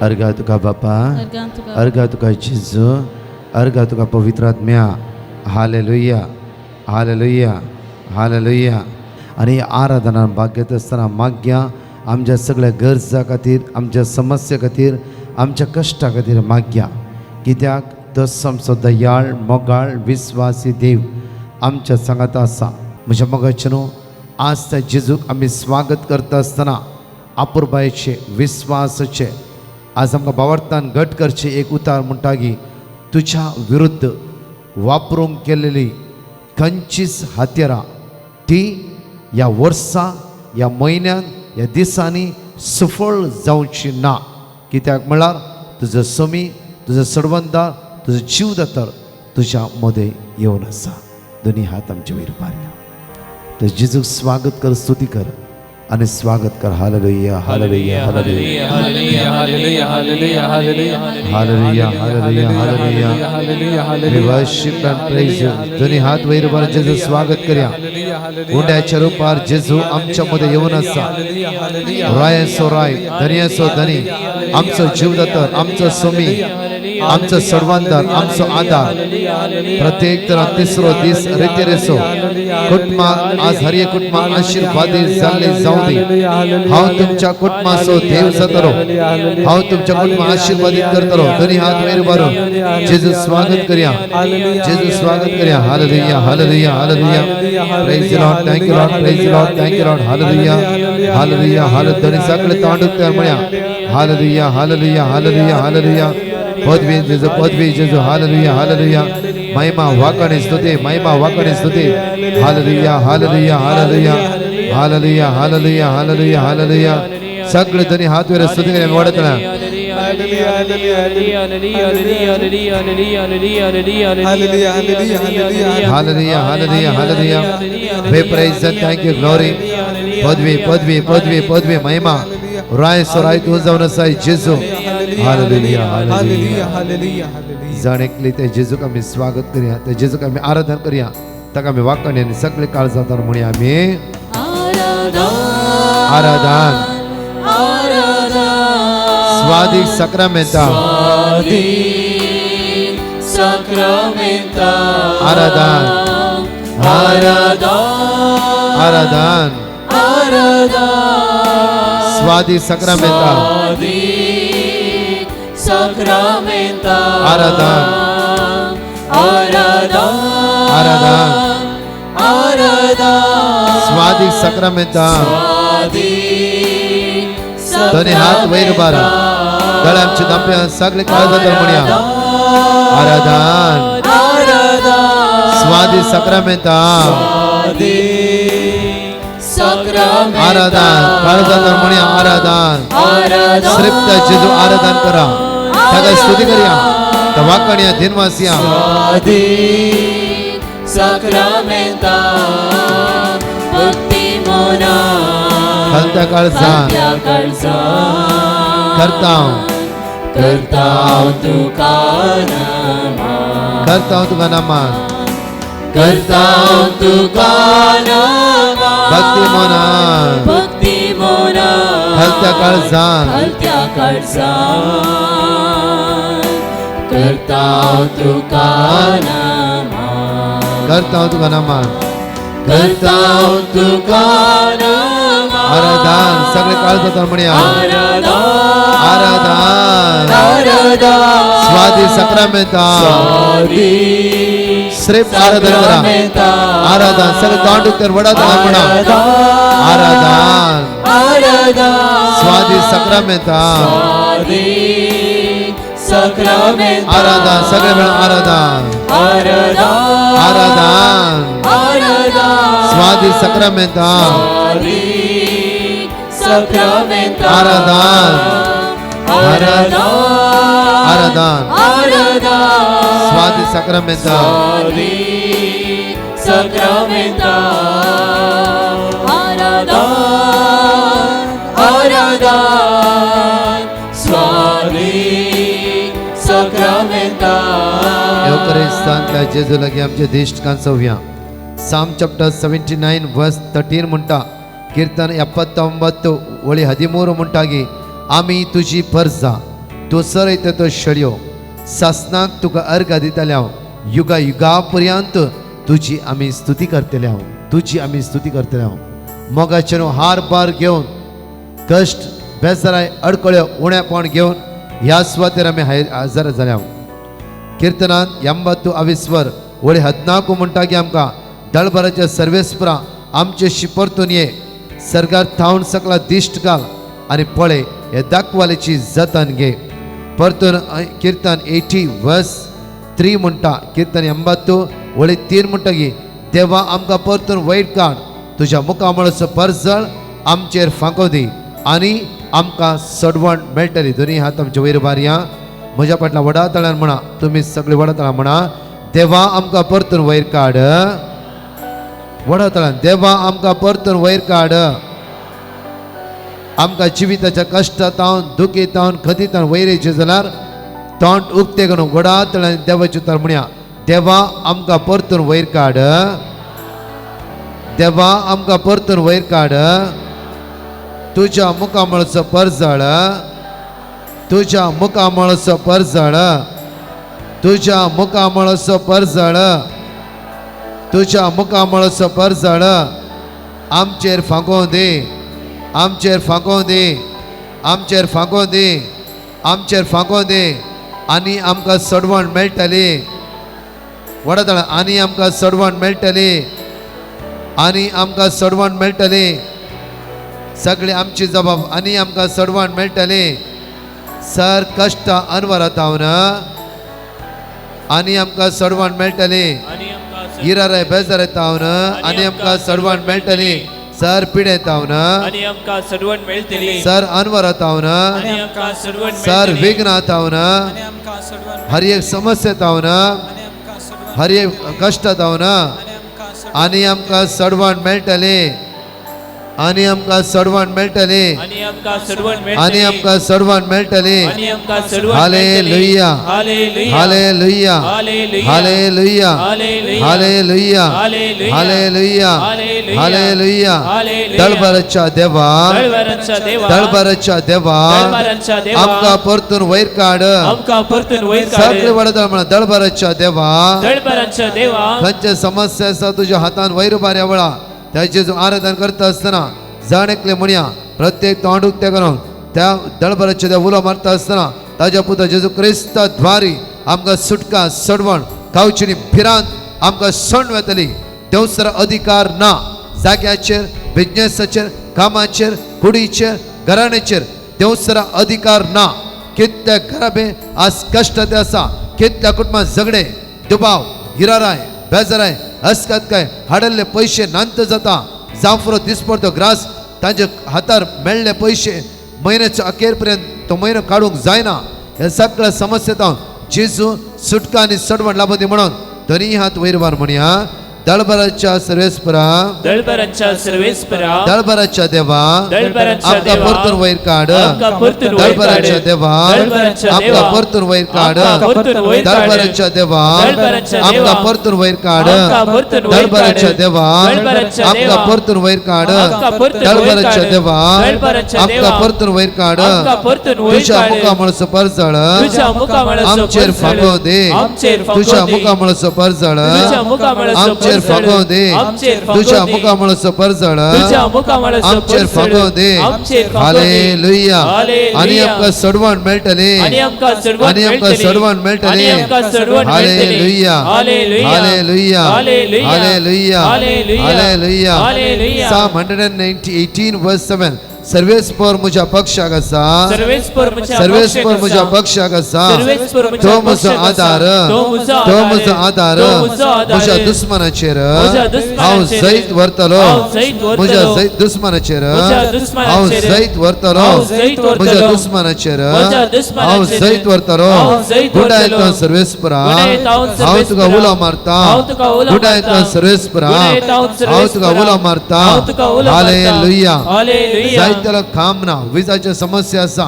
अर्गा तुका बापा, अर्गां तुका अर्गा तुका जेजू, अर्गा तुका पवित्र आत्म्या. Hallelujah, hallelujah, hallelujah. आनी आराधनान भाग घेत आसतना मागया आमच्या सगळ्या गरजा खातीर, आमच्या समस्या खातीर, आमच्या कश्टा खातीर मागया. कित्याक तो आमचो दयाळ, मोगाळ, विस्वासी देव आमच्या सांगात आसा. म्हज्या मोगाचें न्हू, आज त्या जेजूक आमी स्वागत करता आसतना आपुरबायेचे, विस्वासाचे आज आमकां भावार्थान घट करचें एक उतार म्हणटा की तुज्या विरुद्ध वापरूंक केलेली खंयचीच हत्यारां ती ह्या वर्सा, ह्या म्हयन्यान, ह्या दिसांनी सफळ जावची ना. कित्याक म्हळ्यार तुजो समी, तुजो सडवंदार, तुजो जीव दातर तुज्या मदें येवन आसा. दोनी हात आमचे वयर पारया. तर जेजूक स्वागत कर, स्तुती कर आणि स्वागत कर. Hallelujah, hallelujah, hallelujah. Hallelujah, hallelujah, hallelujah, hallelujah. Hallelujah, hallelujah, hallelujah. Hallelujah, We hallelujah. worship and praise you. दोन्ही हात वयर वर जेजू स्वागत करूया. उंड्याच्या रूपार जेजू आमच्या मध्ये येऊन आसा. रायाचो राय, धनयाचो धनी, आमचो जीवदातर, आमचो सोमी, आमचो सर्वांदार, आमचो आधार. प्रत्येक तरा तिसरो दीस रितेरेसो कुटुंबाक आज हर एक कुटुंबाक आशीर्वादी जाल्ले जावं दी. हांव तुमच्या कुटुंबाचो देव जातलो, हांव तुमच्या कुटुंबाक आशीर्वादीत करतलो. दोन्ही हात वयर भरून जेजू स्वागत करूया, जेजू स्वागत करूया. Hallelujah, hallelujah, hallelujah. Praise Lord, thank you Lord. Praise Lord, thank you Lord. Hallelujah, hallelujah, hallelujah. दोन्ही सगळे तोंड उक्ते म्हणया, हालेलुया, हालेलुया, हालेलुया, हालेलुया. पदवी जेजू, पदवी जेजू. Hallelujah, hallelujah. महिमा, वाकणे, स्तुती, महिमा, वाकणे, स्तुती. Hallelujah, hallelujah, hallelujah, hallelujah, hallelujah, hallelujah, hallelujah. सगळे दोन्ही हात वर स्तुती करूया वाढतना. Hallelujah, hallelujah, hallelujah, hallelujah. Hallelujah, hallelujah, hallelujah. We praise and thank you, glory. पदवी, पदवी, पदवी, पदवी, महिमा, राय सोराय तू जावन आसाय जेजू. Hallelujah, hallelujah. Hallelujah, hallelujah. जण एकली ते जेजूक आमी स्वागत करूया, ते जेजूक आमी आराधन करूया, ताका आमी वाकणी आनी सगळे काळजांत म्हणया आमी. आराधन. आराधन. आराधन. स्वादीक सक्रामेंता. साक्रामेंता. आराधन. आराधन. आराधन. आराधन. स्वादीक सक्रामेंता. स्वादीक साक्रामेंता. आराधन. आराधन. आराधन. आराधन. स्वादीक सक्रामेंता. स्वादीक. दोन्ही हात वयर बारा, गळ्यांचे दांप्या, सगळे काळजांत म्हणया, आराधन. आराधन. स्वादी सक्रामेंता. साक्रामेंता. आराधन. काळजांत म्हणया, आराधन. आराधन. श्रेष्ठ जेजू आराधन करा, ताका स्तुती करूया, त्या वाकणया दिनवासिया. स्वादीक साक्रामेंता. भक्ती मोना. खलत्या काळजान. खलत्या काळजान. करताव. करताव तुका नमन. करताव तुका नमन. करताव तुका नमन. भक्ती मोना. भक्ती मोना. खलत्या काळजान. खलत्या काळजान. करताव तुका नमन. करताव तुका नमन. करताव तुका नमन. आराधन. सगळे काळजात म्हणया. आराधन. आराधन. आराधन. स्वादी सक्रामेंता. स्वादीक श्रेष्ठ आराधन करा. साक्रामेंता. आराधन. सगळे तोंड उक्तेर वडात म्हणा, आराधन. आराधन. स्वादी सक्रामेंता. स्वादीक साक्रामेंता. आराधन. सगळे मिळून आराधन. आराधन. आराधन. आराधन. स्वादी सक्रामेंता. स्वादीक साक्रामेंता. आराधन. आराधन. आराधन. आराधन. स्वादी सक्रामेंता. स्वादीक साक्रामेंता. आराधन, आराधन. स्वादीक साक्रामेंता. येवकरिस्तांतल्या जेजू लागीं आमचे दिश्ट कांचोवया. Psalm chapter 79 verse 13 म्हणटा, कीर्तन 79 ಒಳಿ 13 म्हणटागी, आमी तुजी परजा, तूं चरयता तो शेळयो सासनाक तुका अर्घा दितले हांव, युगा युगा पर्यंत तुजी आमी स्तुती करतले हांव, तुजी आमी स्तुती करतले हांव. मोगाचे न्हू हार बार घेवन, कश्ट बेजाराय अडकळ्यो उणेपण घेवन ह्या सुवातेर आमी हजर जाले हांव. किर्तनान यंबातू अविस्वर वळी 14 म्हणटा की आमकां दळभराच्या सर्वेस्परा आमचे शिपरतून ये, सरकार थावन सकला दिश्ट घाल आनी पळय हे दाखवालेची जतन घे. परतून किर्तन 80 वर्स 3 म्हणटा, किर्तन 80 वळी 3 म्हणटा की देवा आमकां परतून वयर काड, तुज्या मुखामळाचो परजळ आमचेर फांको दी आनी आमकां सडवण मेळटली. दोनी हात आमचे वयर बारया, म्हज्या फाटल्या व्हडा तळ्यान म्हणा, तुमी सगळे व्हडा तळ्यान म्हणा, देवा आमकां परतून वयर काड. व्हडा तळ्यान, देवा आमकां परतून वयर काड. आमकां जिविताच्या कश्टांत, दुखीतावन, खतीतावन वयर येयचें जाल्यार तोंड उक्तें करून व्हडा तळ्यान देवाचें उतर म्हणया, देवा आमकां परतून वयर काड, देवा आमकां परतून वयर काड. तुज्या मुखामळाचो परजळ, तुज्या मुखामळाचो परजळ, तुज्या मुखामळाचो परजळ, तुज्या मुखामळाचो परजळ आमचेर फांकोव दी, आमचेर फांकोव दी, आमचेर फांकोव दी, आमचेर फांकोव दी आनी आमकां सडवण मेळटली. व्हडा तळा आनी आमकां सडवण मेळटली, आनी आमकां सडवण मेळटली. सगळे आमची जबाब आनी आमकां सडवण मेळटली. सर कश्ट अनवरात हांव आनी आमकां सडवण मेळटली. गिराराय बेजार येता आनी आमकां सडवण मेळटली. सर पिडेत हांव आनी आमकां सडवण मेळटली. सर अनवरात हांव आनी आमकां सडवण सर विघ्नात हांव हर एक समस्येत हांव हर एक कश्टात हांव आनी आमकां सडवण मेळटली, आनी आमकां सडवण मेळटली, आनी आमकां सडवण मेळटली, आनी आमकां सडवण मेळटली. आनी आमकां सडवण. Hallelujah, hallelujah, hallelujah, hallelujah, hallelujah, hallelujah, hallelujah. दळभराच्या देवा, दळभराच्या देवा, दळभराच्या देवा, दळभराच्या देवा, आमकां परतून वयर काड, आमकां परतून वयर काड. सगळे वडदळ म्हणा, दळभराच्या देवा, दळभराच्या देवा. खंयचे समस्या आसा तुज्या हातान वयर उबार वेळा त्याचे जो आराधन करता आसतना जाण एकले म्हणया, प्रत्येक तोंड उक्तें करून त्या दळभराच्या त्या उलो मारता आसतना ताज्या पुता जेजू क्रिस्ता द्वारी आमकां सुटका सडवण खावची भिरांत आमकां सण वेतली. देवसर अधिकार ना जाग्याचेर, बिजनेसाचेर, कामाचेर, कुडीचेर, घराण्याचेर देवसरा अधिकार ना. कितल्या घराबे आज कश्ट ते आसा, कितल्या कुटुंबात झगडे, दुबाव, गिराराय, बेजाराय, हसकत काय हाडल्ले पयशे नांत जाता, जांफरो दिसपडतो ग्रास तांच्या हातार मेळ्ळे पयशे म्हयन्याच्या अखेर पर्यंत तो म्हयनो काडूंक जायना. हे सगळ्या समस्येंत जेजू सुटका आनी सडवण लाबोवंदी म्हणून दोनी हात वयर वार म्हणया, दळभराच्या सर्वेस्परा, दळभराच्या सर्वेस्परा, दळभराच्या देवा, दळभराच्या आमकां देवा, परतून वयर काड. आमकां परतून वयर काड. दळभराच्या देवा, दळभराच्या आमकां देवा, परतून वयर काड. आमकां परतून वयर काड. दळभराच्या देवा, दळभराच्या आमकां देवा, परतून वयर काड. आमकां परतून वयर काड. दळभराच्या देवा, दळभराच्या आमकां देवा, परतून वयर काड. आमकां परतून वयर दळभराच्या काड. देवा, दळभराच्या आमकां देवा, परतून वयर काड. आमकां परतून वयर तुज्या काड. मुखामळाचो परजळ तुज्या मुखामळाचो आमचेर परजळ फांकोव दी. आमचेर फांकोव तुज्या दी. मुखामळाचो परजळ तुज्या मुखामळाचो आमचेर परजळ फांकोव दी. आमचेर फांकोव तुज्या दी. मुखामळाचो परजळ तुज्या मुखामळाचो आमचेर परजळ फांकोव दी. आमचेर फांकोव दी. हालेलुया. हालेलुया. आनी आमकां सडवण मेळटली, आनी आमकां सडवण आनी आमकां मेळटली. सडवण मेळटली. आनी आमकां सडवण मेळटली. Hallelujah, hallelujah, hallelujah, hallelujah, hallelujah, hallelujah, hallelujah. Hallelujah. Psalm 118 verse 7, सर्वेस्पर म्हज्या पक्षाक आसा, सर्वेस्पर म्हज्या सर्वेस्पर पक्षाक म्हज्या आसा. पक्षाक आसा, सर्वेस्पर म्हज्या तो म्हजो पक्षाक आसा. आदार, तो म्हजो तो आदार. म्हजो आदार, तो म्हजो आदार. म्हज्या दुस्मनाचेर म्हज्या हांव दुस्मनाचेर जैत व्हरतलो, हांव जैत व्हरतलो. म्हज्या जैत दुस्मनाचेर म्हज्या हांव दुस्मनाचेर जैत व्हरतलो, हांव जैत व्हरतलो. म्हज्या दुस्मनाचेर म्हज्या हांव दुस्मनाचेर जैत व्हरतलो. हांव जैत गुणायत व्हरतलो. सर्वेस्परा, गुणायत हांव हांव तुका सर्वेस्परा. उलो मारता, हांव तुका उलो गुणायत मारता. सर्वेस्परा, गुणायत हांव हांव तुका सर्वेस्परा. उलो मारता. हांव तुका उलो मारता. हालेलुया. हालेलुया. जायतेलो काम ना, विजाच्यो समस्या आसा,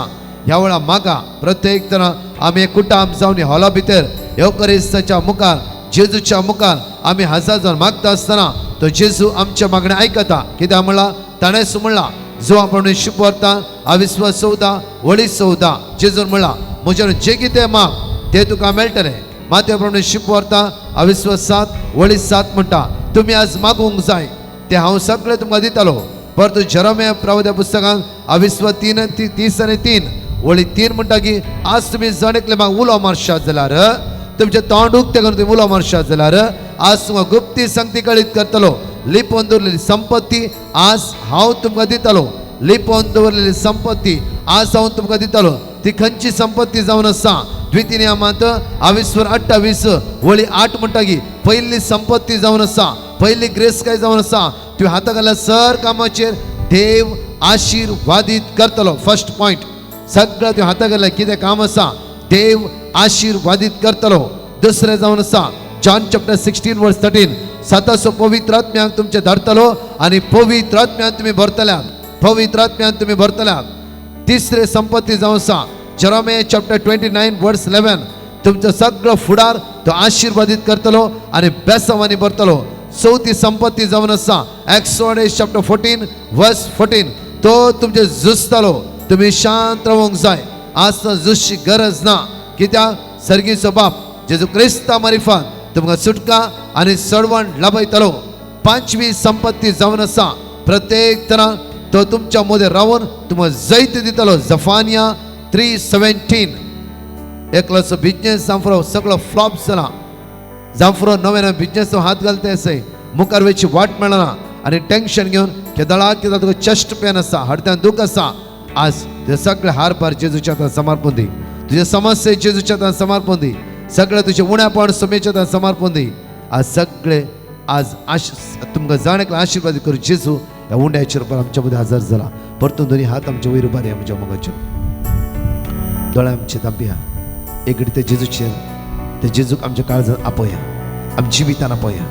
ह्या वेळा मागा प्रत्येक तरा आमी कुटाम जावन हॉला भितर येवकरिस्ताच्या मुखार, जेजूच्या मुखार आमी हजर जावन मागता आसतना तो जेजू आमच्या मागणें आयकता. कित्याक म्हणला ताणें म्हणला जो आपण शिप व्हरता अविस्वास 14 वळी 14, जेजून म्हणला म्हज्यान जे कितें माग ते तुका मेळटलें. मात्या प्रमाणे शिकवता अविस्वास 7:7 म्हणटा, तुमी आज मागूंक जाय ते हांव सगळें तुमकां दितालो. परत जेरोमिया प्रवाद्या पुस्तकांत अविस्वास 3:30 3 म्हणटा की आज तुमी जण एकले म्हाका उलो मारशात जाल्यार, तुमचें तोंड उक्तें करून तुमी उलो मारशात जाल्यार आज तुमकां गुप्ती संगती कळीत करतलो. लिपोवन दवरलेली संपत्ती आज हांव तुमकां दितालो. लिपोवन दवरलेली संपत्ती आज हांव तुमकां दितालो. ती खंयची संपत्ती जावन आसा? द्वितीय नियमांत अविस्वर 28:8 म्हणटा की पयली संपत्ती जावन आसा, पयली ग्रेस काय जावन आसा, तुवें हाता घातल्या सर कामाचेर देव आशिर्वादीत करतलो. फर्स्ट पॉयंट, सगळें तुवें हाता घातल्या कितें काम आसा देव आशिर्वादीत करतलो. दुसरें जावन आसा जॉन चॅप्टर 16 वर्स 13, साताचो पवित्र आत्म्याक तुमचे धाडतलो आनी पवित्र आत्म्यान तुमी भरतल्यात, पवित्र आत्म्यान तुमी भरतल्यात. तिसरे संपत्ती जावन आसा जेरोमिया चॅप्टर 29 वर्स 11, तुमचो सगळो फुडार तो आशिर्वादीत करतलो आनी बेसांवांनी भरतलो. चवथी संपत्ती जावन आसा एक्सोडस चॅप्टर 14 वर्स 14, तो तुमचे झुजतलो. तुमी शांत रावंक जाय. आज झुजची गरज ना, कित्याक सर्गीचो बाप जेजू क्रिस्ता मारिफात तुमकां सुटका आनी सडवण लाभयतलो. पांचवी संपत्ती जावन आसा प्रत्येक तरा तो तुमच्या मदें रावन तुमकां जैत दितलो. जफानिया 3:17. एकलोचो बिजनेस जांफरो सगळो फ्लॉप जाला. जांफरो नवे नवे बिजनेस हात घालता आसय, मुखार वयची वाट मेळना आनी टेन्शन घेवन केदळा केदळा तुका चेस्ट पेन आसा, हडत्यान दूख आसा. आज ते सगळे हार पार जेजूच्या हातान समर्पण दी. तुजे समस्ये जेजूच्या हातान समर्पण दी. सगळे तुजे उण्यापण समेच्या हातान समर्पण दी. आज सगळे आज आश तुमकां जाण एकला आशिर्वाद करू जेजू ह्या उंड्याचेर रुपार आमच्या मदें हजर जाला. परतून दोनी हात आमच्या वयर उबारया, म्हज्या मोगाचेर दोळे आमचे धांपया. एक ते जेजूचेर, ते जेजूक आमच्या काळजात आपया, आमच्या जिवितान आपया.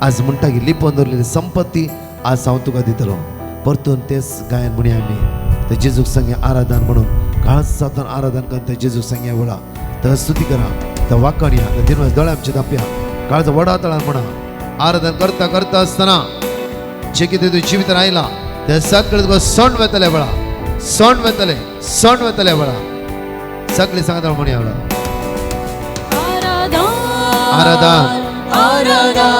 आज म्हणटा की लिपोवन दवरलेली संपत्ती आज हांव तुका दितलो. परतून तेच गायन म्हणया आमी ते जेजूक सांगे आराधन म्हणून काळजांतल्यान आराधन करून ते जेजूक सांगे वेळा ताका स्तुती करा, त्या वाकणया, त्या दिनवास. दोळे आमचे धांपया, काळजा वडा तळान म्हणा. आराधन करता करता आसतना जे कितें तुज्या जिवितान आयला ते सगळें तुका सण वेतले वेळा, सण वेतले, सण वेतले वेळा. सगळे सांगता म्हणया वेळा. आराधन. आराधन.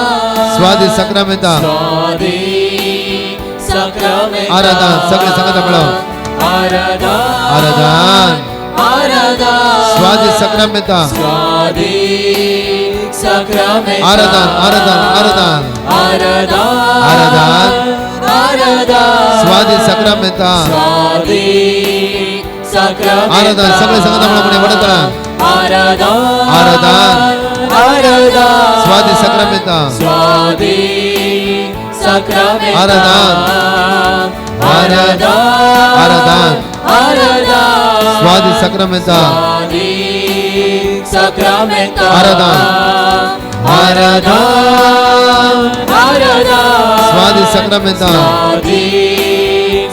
स्वादी सक्रामेंता. स्वादी सक्रामेंता. आराधन. सगळे सांगता मेळो. आराधन. आराधन. आराधन. स्वादी सक्रामेंता. स्वादी सक्रामेंता. आराधन, आराधन, आराधन. आराधन. आराधन. आराधन. स्वादी सक्रामेंता. स्वादी सक्रामेंता. आराधन. सगळे सांगता मेळो म्हणे वडतळा. आराधन. आराधन. आराधन. स्वादी सक्रामेंता. स्वादी सक्रामेंता. आराधन. आराधन. आराधन. आराधन. स्वादी सक्रामेंता. स्वादी सक्रामेंता. आराधन. आराधन. आराधन. स्वादी सक्रामेंता. स्वादी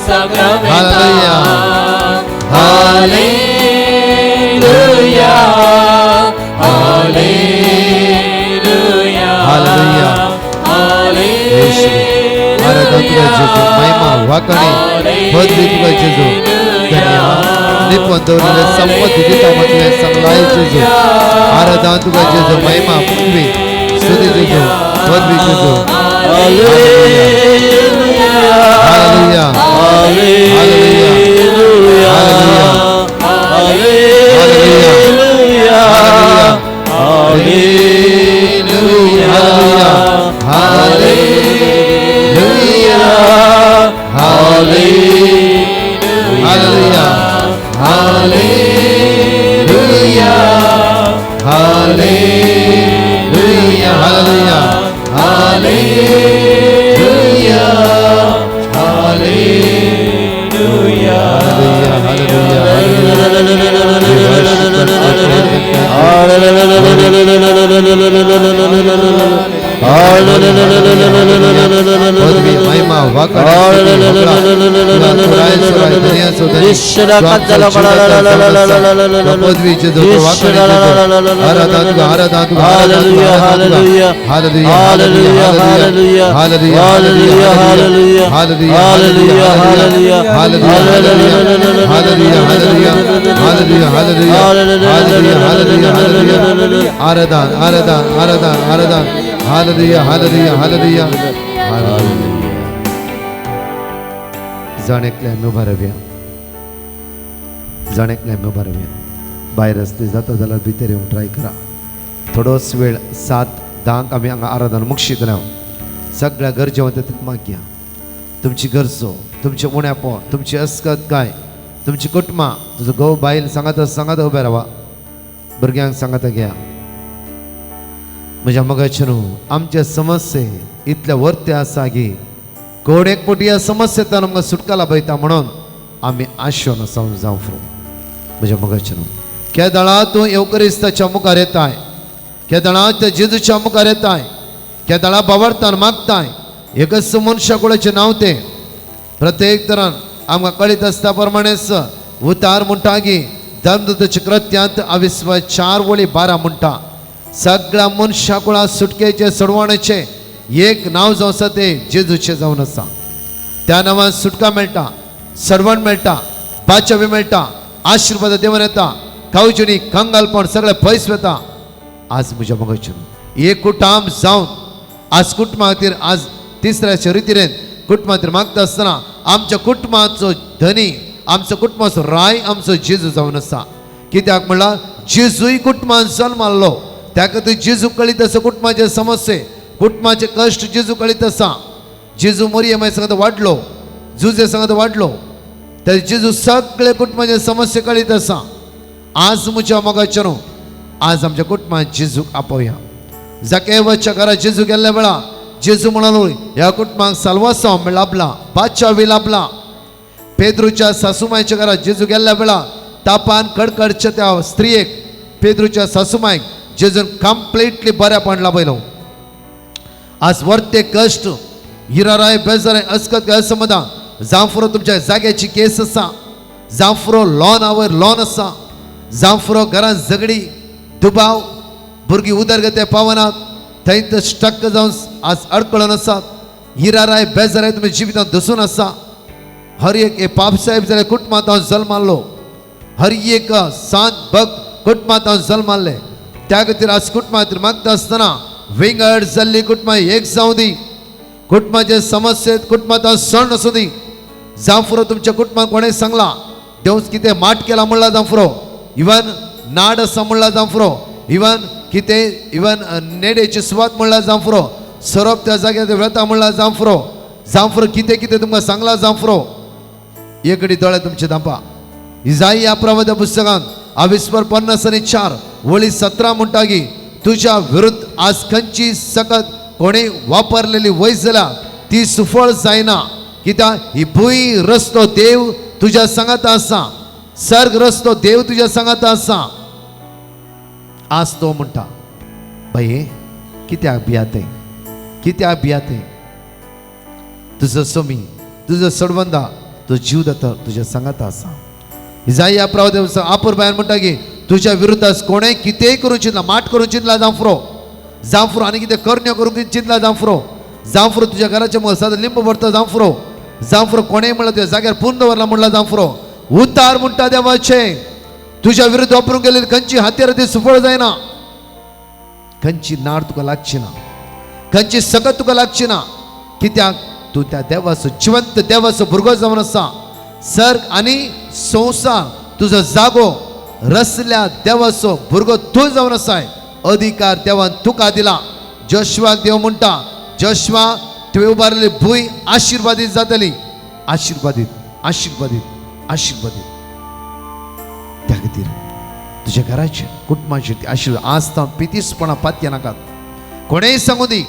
सक्रामेंता. हालेलुया. हालेलुया. हालेलुया. हालेलुया. येशू. आराधन तुका जेजू, महिमा वाकणी पदवी तुका जेजू. धन्यवाद. लिपोवन दवरलेले संपत्ती दिता म्हटलें सांगलाय जेजू. आराधन तुका जेजू, महिमा पदवी स्तुती जेजू, पदवी जेजू. Hallelujah. Hallelujah. Hallelujah. Hallelujah. Hallelujah. Hallelujah. Hallelujah. Hallelujah. Hallelujah. Hallelujah. Hallelujah. Hallelujah. Hallelujah. We worship and adore and thank you. पदवी महिमा वाकड पदवी Hallelujah, hallelujah. Hallelujah, hallelujah. Hallelujah, hallelujah. Hallelujah, hallelujah. आराधन आराधन आराधन आराधन हालेलुया हालेलुया हालेलुया हालेलुया. जण एकले आमी उबा रावया, जण एकले आमी उबा रावया. भायर आसले जाता जाल्यार भितर येवंक ट्राय करा. थोडोच वेळ 7:10 आमी हांगा आराधन मुक्षितले. सगळ्या गरजे वता तितून मागया. तुमची गरजो, तुमचें उणेपण, तुमची अस्कत काय, तुमची कुटुंबां, तुजो घोव बायल सांगाता सांगाता उबे रावा, भुरग्यांक सांगाता घ्या. म्हज्या मोगाचे न्हू, आमचे समस्ये इतले वर्ते आसा की कोण एक पटी ह्या समस्येंतल्यान आमकां सुटका लाभयता म्हणून आमी आशेवन आसा जावं फ्रो. म्हज्या मोगाचे न्हू, केदळा तूं येवकरिस्ताच्या मुखार येताय, केदळा त्या जेजूच्या मुखार येताय, केदळा बावडतान मागताय, एकच मनशा कुळाचें नांव तें प्रत्येक तरान आमकां कळीत आसता प्रमाणेच उतार म्हणटा की धर्मदूताच्या कृत्यांत अविस्वास 4:12 म्हणटा, सगळ्या मनशा कुळा सुटकेचे सोडवण्याचे एक नांव जावन आसा तें जेजूचें जावन आसा. त्या नांवान सुटका मेळटा, सडवण मेळटा, बाचावी मेळटा, आशिर्वाद देवन येता, खावचणी कंगालपण सगळें पयस वता. आज म्हज्या मोगाचें एक कुटाम जावन आज कुटुंबा खातीर आज तिसऱ्याच्या रितीन कुटुंबा खातीर मागता आसतना आमच्या कुटुंबाचो धनी, आमच्या कुटुंबाचो राय आमचो जेजू जावन आसा. कित्याक म्हणल्यार जेजूय कुटुंबान जल्माल्लो, त्या खातीर जेजू कळीत आसा कुटुंबाचे समस्ये, कुटुंबाचे कश्ट जेजू कळीत आसा. जेजू मोरये माय सांगता वाडलो, जुजे सांगता वाडलो, तर जेजू सगळे कुटुंबाचे समस्ये कळीत आसा. आज म्हज्या मोगाचें न्हू, आज आमच्या कुटुंबान जेजूक आपोवया. जाकेवाच्या घरा जेजू गेल्ल्या वेळा जेजू म्हणालो, ह्या कुटुंबाक साल्वासांव लाभला, बादशावी लाभला. पेद्रूच्या सासूमायच्या घरा जेजू गेल्ल्या वेळा तापान कडकडच्या त्या स्त्रियेक, पेद्रूच्या सासूमायक जेजून कंप्लिटली बऱ्यापण लाभयलो. आज वर्ते कश्ट, हिराराय बेजाराय अस्कत असमदा, जांफुरो तुमच्या जाग्याची केस आसा, जांफुरो लॉन आवयर लॉन आसा, जांफुरो घरान झगडी दुबाव, भुरगीं उदरगते पावनात, थंय तर स्टक जावन आज अडकळून आसात. हिराराय बेजाराय तुमी जिवितांत दसून आसा. हर एक हे पापसाहेब जाल्यार कुटुंबांत हांव जल्माल्लो, हर एक सांत भक्त कुटुंबांत हांव जल्माल्ले. त्या खातीर आज कुटुंबा खातीर मागता आसतना विंगड जाल्ली कुटुंबां एक जावं दी, कुटुंबाचे समस्येत कुटुंबांत हांव सण आसूं दी. जांफुरो तुमच्या कुटुंबाक कोणें सांगलां देव कितें माट केला म्हणला जांफुरो, इवन नाड आसा म्हणला जांफुरो, इवन कितें इवन नेडेची सुवात म्हणला जांफुरो, सोरोप त्या जाग्यार वेता म्हणला जांफुरो, जांफुरो कितें कितें तुमकां सांगलां जांफुरो. एकडी दोळे तुमचे धांपा. इजाई प्रवाद्या पुस्तकांत अविस्वर 54:17 म्हणटा की तुज्या विरुद्ध आज खंयची सकत कोणी वापरलेली वैज जाल्यार ती सुफळ जायना. कित्याक ही भूंय रस्तो देव तुज्या सांगाता आसा, सर्ग रस्तो देव तुज्या सांगाता आसा. आज तो म्हणटा, बाये कित्याक भियाते, कित्याक भियाते, तुजो सोमी, तुजो सडवंदा, तुजो जीव दाता तुज्या सांगाता आसा. इजाई प्रवाद्या आपूर बायन म्हणटा की तुज्या विरुद्ध कोणें कितेंय करूंक चिंतला, माट करूंक चिंतला जांफुरो, जांफुरो आनी कितें करण्यो करूंक चिंतला जांफुरो, जांफुरो तुज्या घराच्या मुखार सदां लिंब भरता जांफुरो, जांफुरो कोणें म्हणला तुज्या जाग्यार पूर्ण दवरला म्हणला जांफुरो. उतार म्हणटा देवाचें, तुज्या विरुद्ध वापरूंक गेल्ली खंयची हातयार ती सुफळ जायना, खंयची नाड तुका लागची ना, खंयची सकत तुका लागची ना. कित्याक तूं त्या देवाचो, जिवंत देवाचो भुरगो जावन आसा. सर्ग आनी संवसार तुजो जागो रसल्या देवाचो भुरगो तूं जावन आसाय. अधिकार देवान तुका दिला. जोशवाक देव म्हणटा, जोशवा तुवें उबारलेली भूंय आशिर्वादीत जातली, आशिर्वादीत, आशिर्वादीत, आशिर्वादीत. त्या खातीर तुज्या घराचेर कुटुंबाचेर ती आशिर्वाद आज तावन पितीसपणां पातये नाकात. कोणेय सांगू दी,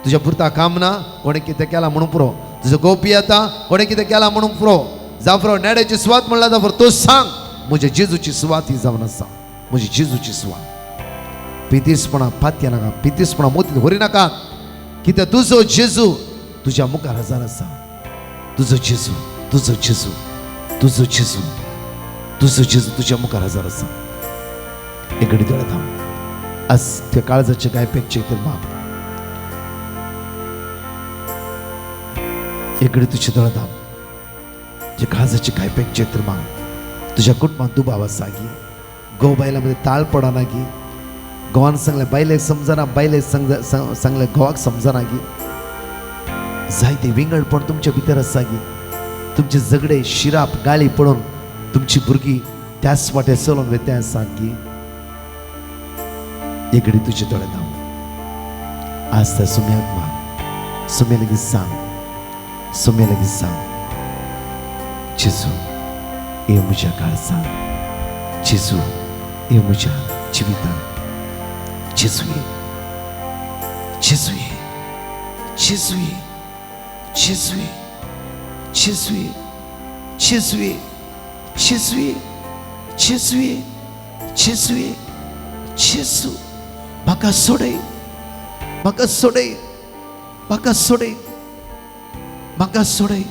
तुज्या पुरता काम ना, कोणें कितें केलां म्हणून पुरो, तुजो गोपी येता कोणें कितें केलां म्हणून पुरो, जाफरो नेड्याची सुवात म्हणला जाफरो, तूं सांग म्हज्या जेजूची सुवात ही जावन आसा, म्हजी जेजूची सुवात. पितीसपणा पातया नाका, पितीसपणा मोतीत व्हरी नाका. कित्याक तुजो जेजू तुज्या मुखार हजर आसा. तुजो जेजू, तुजो जेजू, तुजो जेजू, तुजो जेजू तुज्या मुखार हजर आसा. एक घडी दोळे धांप. आज त्या काळजाचे काय पेकचे तर माप. एक घडी तुझे दोळे धांप. जे काळजाचे काय पेकचे तर माप. तुझ्या कुटुंबात दुबाव आसा गी, घोव बायलां मध्ये ताळ पडना गी, घोवान सांगलें बायलेक समजना, बायलेक सांगलें घोवाक समजना गी, जायते विंगडपण तुमच्या भितर आसा गी, तुमचे झगडे शिराप गाळी पडून तुमची भुरगीं त्याच वाटे चलोवन वयता आसात गी. एक घडी तुजे दोळे धांप. आज त्या सुम्याक माग, सुम्या लागीं सांग, सुम्या लागीं सांग, जेजू ये म्हज्या काळजान, जेजू ये म्हज्या जिवितान, जेजू ये, जेजू ये, जेजू ये, जेजू ये, जेजू ये, जेजू ये, जेजू ये, जेजू ये, जेजू ये, जेजू म्हाका सोडय, म्हाका सोडय, म्हाका सोडय, म्हाका सोडय,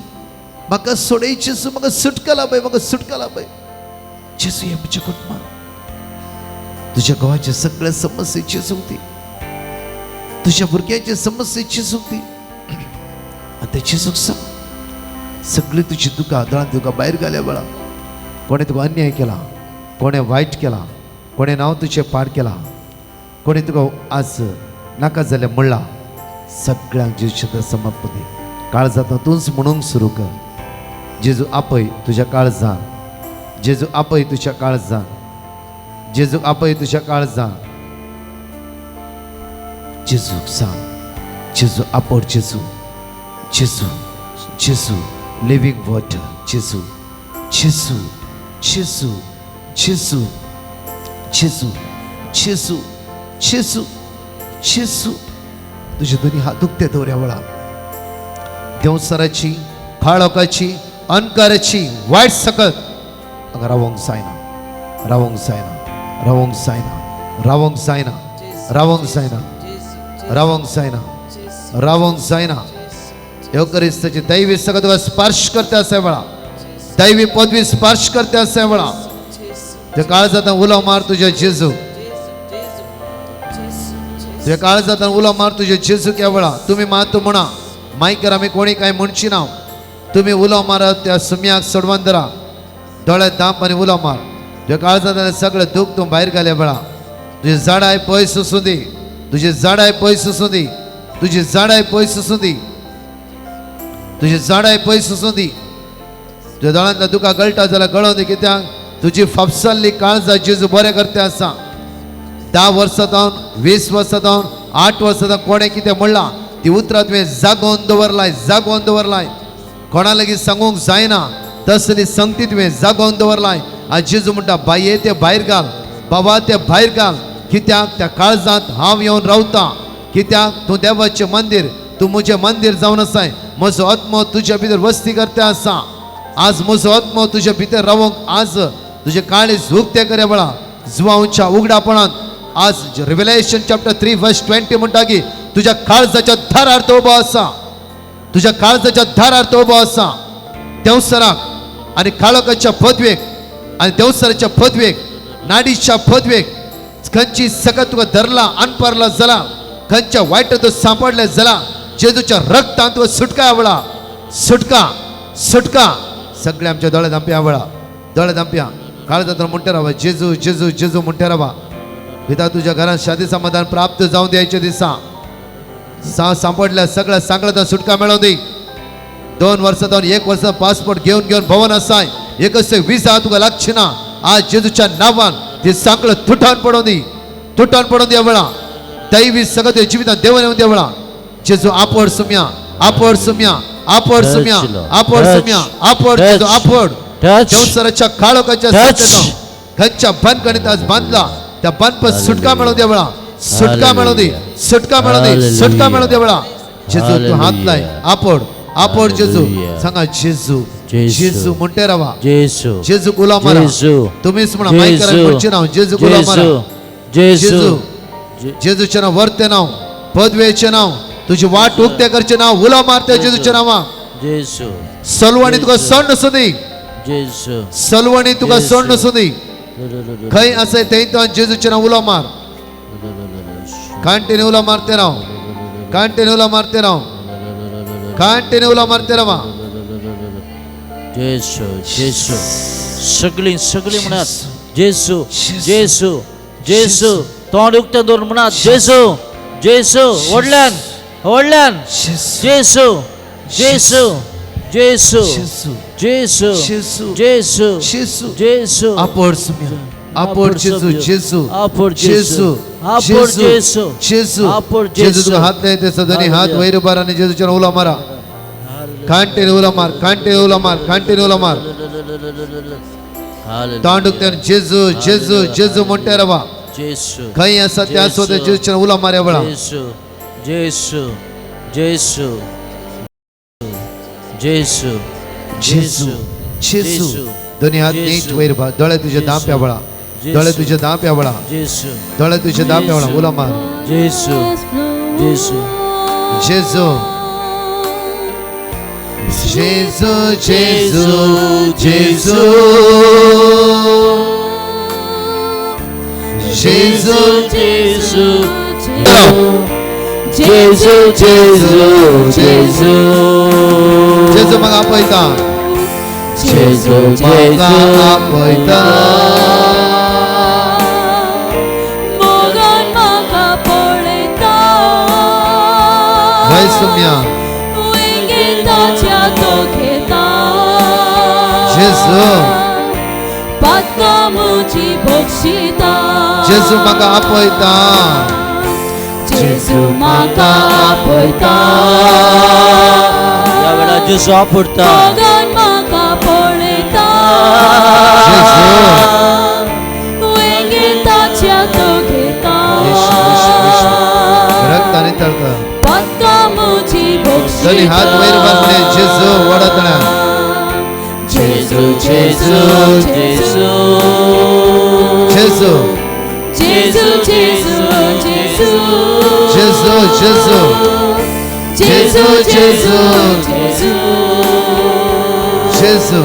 म्हाका सोडय जेजू, म्हाका सुटका लाभय, म्हाका सुटका लाभय जेजू. ये म्हज्या कुटुंबान, तुझ्या घोवाच्या सगळ्या समस्येची सोंपती, तुझ्या भुरग्यांच्या समस्येची सोंपती. आनी ते जेजूक सांग सगळी तुजी दुकां दळान तुका भायर घाल्या वेळा कोणें तुका अन्याय केला, कोणें वायट केला, कोणें नांव तुजें पाड केला, कोणें तुका आज नाका जालें म्हणलां, सगळ्यांक जेजूच्या समर्पण दी. काळजांत तूंच म्हणूंक सुरू कर, जेजू आपय तुज्या काळजान, जेजू आपय तुज्या काळजान, जेजू आपय तुज्या काळजान. जेजूक सांग, जेजू आपड, जेजू, जेजू, जेजू लिव्हिंग वॉटर, जेजू, जेजू, जेजू, जेजू, जेजू, जेजू, जेजू, जेजू. तुझे दोन्ही हात दुखते दवऱ्या वेळा देवसराची, काळोखाची, अंकाराची वायट सकत हांगा रावोंक जायना, रावोंक जायना, रावोंक जायना, रावोंक जायना, रावोंक जायना, रावोंक जायना, रावोंक जायना. येवकरिस्ताची दैवी सकत तुका स्पर्श करता असा वेळा, दैवी पदवी स्पर्श करता असा वेळा ते काळजांत उलो मार तुझ्या जेजू, तुझ्या काळजांत उलो मार तुझ्या जेजू. त्या वेळा तुम्ही मात म्हणा मायकर आमी कोणी काय म्हणची ना, तुम्ही उलो मारा त्या सुम्याक सोडवान धरा, दोळ्यात दांप आनी उलो मार. तुझ्या काळजांत सगळें दूख तूं भायर घाल्या वेळा तुजी झाडाय पयस आसूं दी, तुजी झाडाय पयस आसूं दी, तुजी झाडाय पयस आसूं दी, तुजी झाडाय पयस आसूं दी. तुज्या दोळ्यांतल्या दुकां गळटा जाल्यार गळोवन दी, कित्याक तुजी फापसल्ली काळजा जेजू बरें करता आसा. 10 वर्सां जावन, 20 वर्सां जावन, 8 वर्सां जावन कोणें कितें म्हणलां ती उतरां तुवें जागोवन दवरलाय, जागोवन दवरलाय, कोणा लागीं सांगूंक जायना तसली संगती तुवें जागोवन दवरलाय. आनी जेजू म्हणटा, बाये ते भायर घाल, बाबा ते भायर घाल, कित्याक त्या काळजांत हांव येवन रावतां. कित्याक तूं देवाचें मंदीर, तूं म्हजें मंदीर जावन आसाय, म्हजो आत्मो तुज्या भितर वस्ती करता आसा. आज म्हजो आत्मो तुज्या भितर रावंक आज तुजें काळीज उक्तें करे वेळा जुवांच्या उगडापणांत आज रिव्हलेशन चॅप्टर 3 वर्स 20 म्हणटा की तुज्या काळजाच्या दारार तो उबो आसा, तुज्या काळजाच्या दारार तो उबो आसा. देंवसराक आनी काळोखाच्या पदवेक आनी देंवसराच्या पदवेक, नाडीच्या पदवेक खंयची सकत तुका धरला अनपारला जाला, खंयच्या वायट तूं सांपडलें जाला, जेजूच्या रक्तान तुका सुटका आवळा, सुटका, सुटका. सगळे आमच्या दोळे धांपया आवळा, दोळे धांपया, काळजांत म्हणटा रावा जेजू, जेजू, जेजू म्हणटा रावा. पिता तुझ्या घरात शांती समाधान प्राप्त जावन द्यायचे दिसा सांपडल्या सगळ्या सांगल्या सुटका मेळोवन दी. 2 वर्सां जावन 1 वर्सा पासपोर्ट घेवन घेवन भवन आसाय, एकच विजा तुका लागची ना. आज जेजूच्या नांवान ती सांकळ तुटान पडोवन दी, तुटान पडोवन दी वेळा. दैवी सगळं तुझ्या जिवितांत देवन येवन देवळा. जेजू आपड सुम्या, आपड सुम्या, आपड सुम्या, आपड सुम्या, आपड जेजू, आपड. देवसराच्या काळोखाच्या सत्तेत खंयच्या बांधकाणीत आज बांधला त्या बांधपास सुटका मेळोवन द्या वेळा, सुटका मेळोवन दी, सुटका मेळोवन दी, सुटका मेळोवन द्या वेळा. जेजू तूं हात लाय, आपड, आपड जेजू. सांगा जेजू, जेजू म्हणटे रावा, जेजू, जेजू गुलाम मारा. जेजू, तुम्हीच म्हणा, माईक म्हणचे नाव जेजू गुलाम मारा. जेजू, जेजू, जेजूच्या नांव वरतें नांव पदवेचें नांव तुजी वाट उक्ते करचें नांव उलो मारते जेजूच्या नांवा. जेजू. सलवणी तुका सण आसूं. जेजू. सलवणी तुका सण आसूं. खंय आसा थंय तो जेजूच्या नांव उलो मार. कांटेने उलो मारते राव. कांटेने उलो मारते राव. कांटेने उलो मारते रावा. जेजू जेजू. सगळीं सगळीं म्हणात जेजू जेजू जेजू. तोंड उक्तें दवरून म्हणात जेजू जेजू. व्हडल्यान व्हडल्यान जेजू जेजू जेजू जेजू जेजू जेजू. आपोड सुम्या आपोड जेजू जेजू जेजू जेजू जेजू जेजू. तुका हात लायते सदनी हात वयर उबार आनी जेजूच्या उलो मारा. कांटेने उलो मार. कांटेने उलो मार. कांटेने उलो मार. तोंड उक्तें जेजू जेजू जेजू म्हणटे रावा. खंय आसा त्या सुद्दां जेजूच्या उलो मारया वेळा. जेजू जेजू जेजू जेजू जेजू जेजू. दोन्ही हात नीट वयर भार. दोळे तुझे दांप्या वेळा. दोळे तुझे दांप्या वेळा. जेजू दोळे तुझे दांप्या वेळा उलो मार. जेजू जेजू जेजू जेजू जेजू जेजू जेजू जेजू जेजू जेजू जेजू. जेजू म्हाका आपयता. जेजू म्हाका आपयता. मोगान म्हाका पळयता. हय सुम्या. वेंगेताच्या तो घेता. जेजू. पातकां म्हजी बक्षिता. जेजू म्हाका आपयता. जेजू म्हाका आपयता. ह्या वेळार जेजू आपोडटा. मोगान म्हाका पळयता. जेजू. वेंगेताच्या तो घेता. रक्त आनी तळका. पातकां म्हजी बक्षिता. दोन्ही हात वयर बांदले जेजू वडतल्या. जेजू जेजू जेजू जेजू जेजू जेजू जेजू जेजू जेजू जेजू जेजू जेजू जेजू जेजू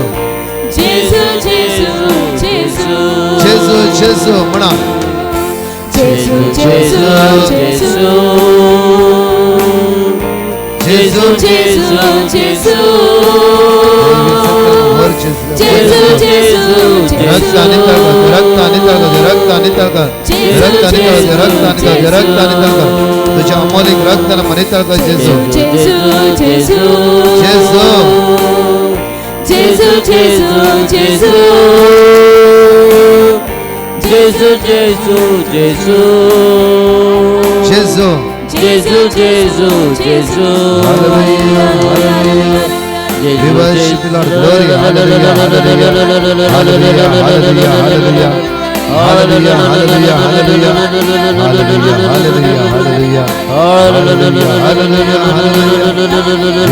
जेजू जेजू जेजू जेजू म्हणा. जेजू जेजू जेजू जेजू जेजू जेजू वर जेजू जेजू जेजू रक्त आनी तळका. रक्त आनी तळका. रक्त आनी तळका. रक्त आनी तळका. रक्त आनी तळका. रक्त आनी तळका. तुझ्या अमोलिक रक्तान मनी तळका जेजू. जेजू जेजू जेजू जेजू जेजू जेजू जेजू जेजू जेजू जेजू जेजू जेजू जेजू. Hallelujah hallelujah. We worship you, Lord. Glory. Hallelujah. Hallelujah. Hallelujah. Hallelujah. Hallelujah. Hallelujah. Hallelujah. Hallelujah. Hallelujah. Hallelujah. Hallelujah. Hallelujah. Hallelujah. Hallelujah.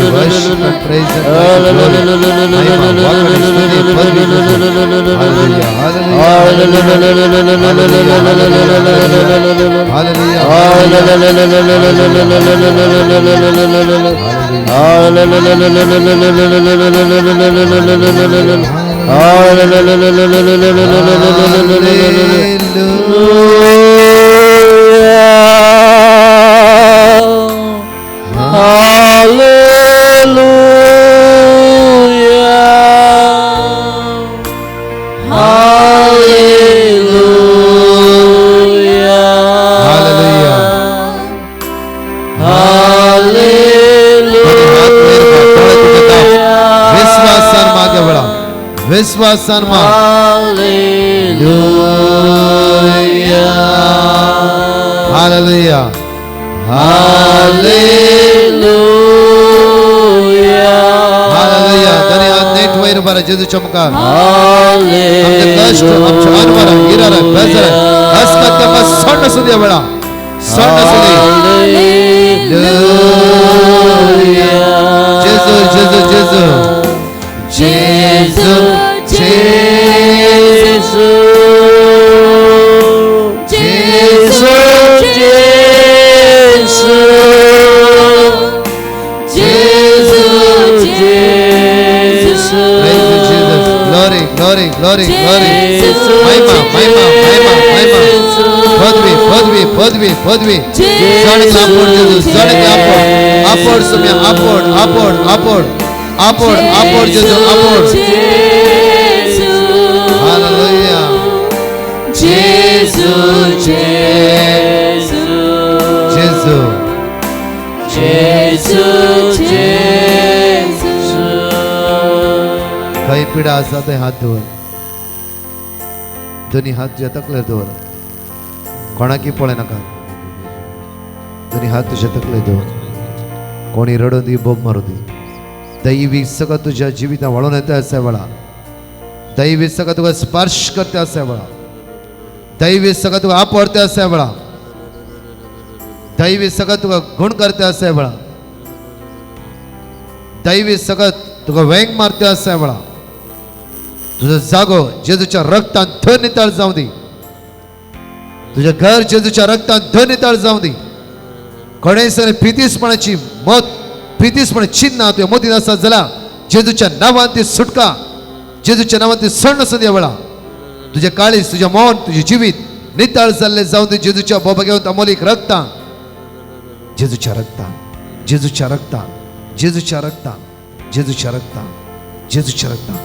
We worship and praise and worship glory. महिमा, वाकडी, स्तुती, पदवी तुझी. Hallelujah. Hallelujah. Hallelujah. Hallelujah. Hallelujah. विश्वासान मागे वळा. विश्वासान माग. Hallelujah. Hallelujah. दोन्ही हात नीट वयर उबारा जेजूच्या मुखार. आमचे कश्ट आमचे अनवरा गिरारा बेजारा अस्कत ताका सण आसूं दी वेळा. सण आसूं दी. जेजू जेजू जेजू जेजू जेजू जेजू पदवी जण आपोड जेजू जण आपोड आपोड सुम्या आपोड आपोड आपोड आपोड आपोड जेजू आपोड. हालेलुया. जेजू जेजू जेजू जेजू जेजू. खंय पिडा आसा थंय हात दवर, दोनी हात तुज्या तकलेर दवर, कोणाकी पळय नाका, दोनी हात तुज्या तकलेर दवर. कोणी रडून दी बोब मारू दी, दैवी सगळं तुज्या जिवितां वळोवन येता आसा वेळा, दैवी सगळं तुका स्पर्श करता आसा वेळा, दैवी सगळं तुका आपडता आसा वेळा, दैवी सगळं तुका गुण करता आसा वेळा, दैवी सगळं तुका वेंग मारता आसा वेळा. तुजो जागो जेजूच्या रक्तान थंय नितळ जावं दी, तुझे घर जेजूच्या रक्तान थंय नितळ जावं दी. कोणेसर पितीसपणाची मत पितीसपण चिन्ह तुझ्या मतीन आसा जाल्यार जेजूच्या नांवान ती सुटका, जेजूच्या नांवान ती सण आसूं दी वेळा. तुझे काळीज, तुझे मन, तुझे जिवीत नितळ जाल्लें जावं दी जेजूच्या बोबा घेवन अमोलीक रक्तान, जेजूच्या रक्तान, जेजूच्या रक्तान, जेजूच्या रक्तान, जेजूच्या रक्तान, जेजूच्या रक्तान.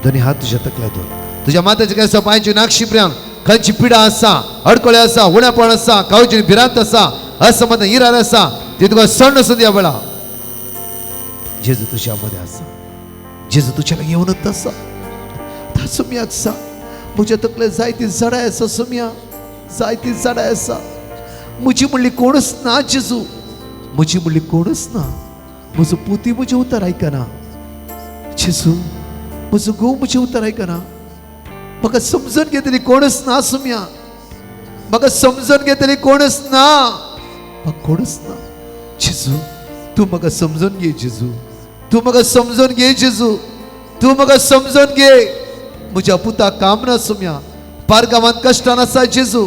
दोन्ही हात तुझ्या तकल्या दवर, तुझ्या मात्याचे काय पांयची नाक्षी प्रियान खंयची पिडा आसा, अडकळे आसा, उण्यापण आसा, कावची भिरांत आसा, असमत इरार आसा, ती तुका सण आसूं दी वेळा. जेजू तुझ्या मध्ये आसा, जेजू तुझ्या लागीं येवनच आसा. सुम्याक सांग म्हज्या तकले जायती झाडां आसा सुम्या, जायती झाडां आसा. म्हजी म्हणली कोणूच ना जेजू, म्हजी म्हणली कोणूच ना. म्हजो पुती म्हजें उतर आयकना जेजू, म्हजो घोव म्हजें उतर आयकना. म्हाका समजून घेतली कोणूच ना सुम्या, म्हाका समजून घेतली कोणूच ना, म्हाका कोणूच ना जेजू. तूं म्हाका समजून घे जेजू, तूं म्हाका समजून घे जेजू, तूं म्हाका समजून घे. म्हज्या पुताक काम ना सुम्या, पारगांवांत कश्टान आसा जेजू,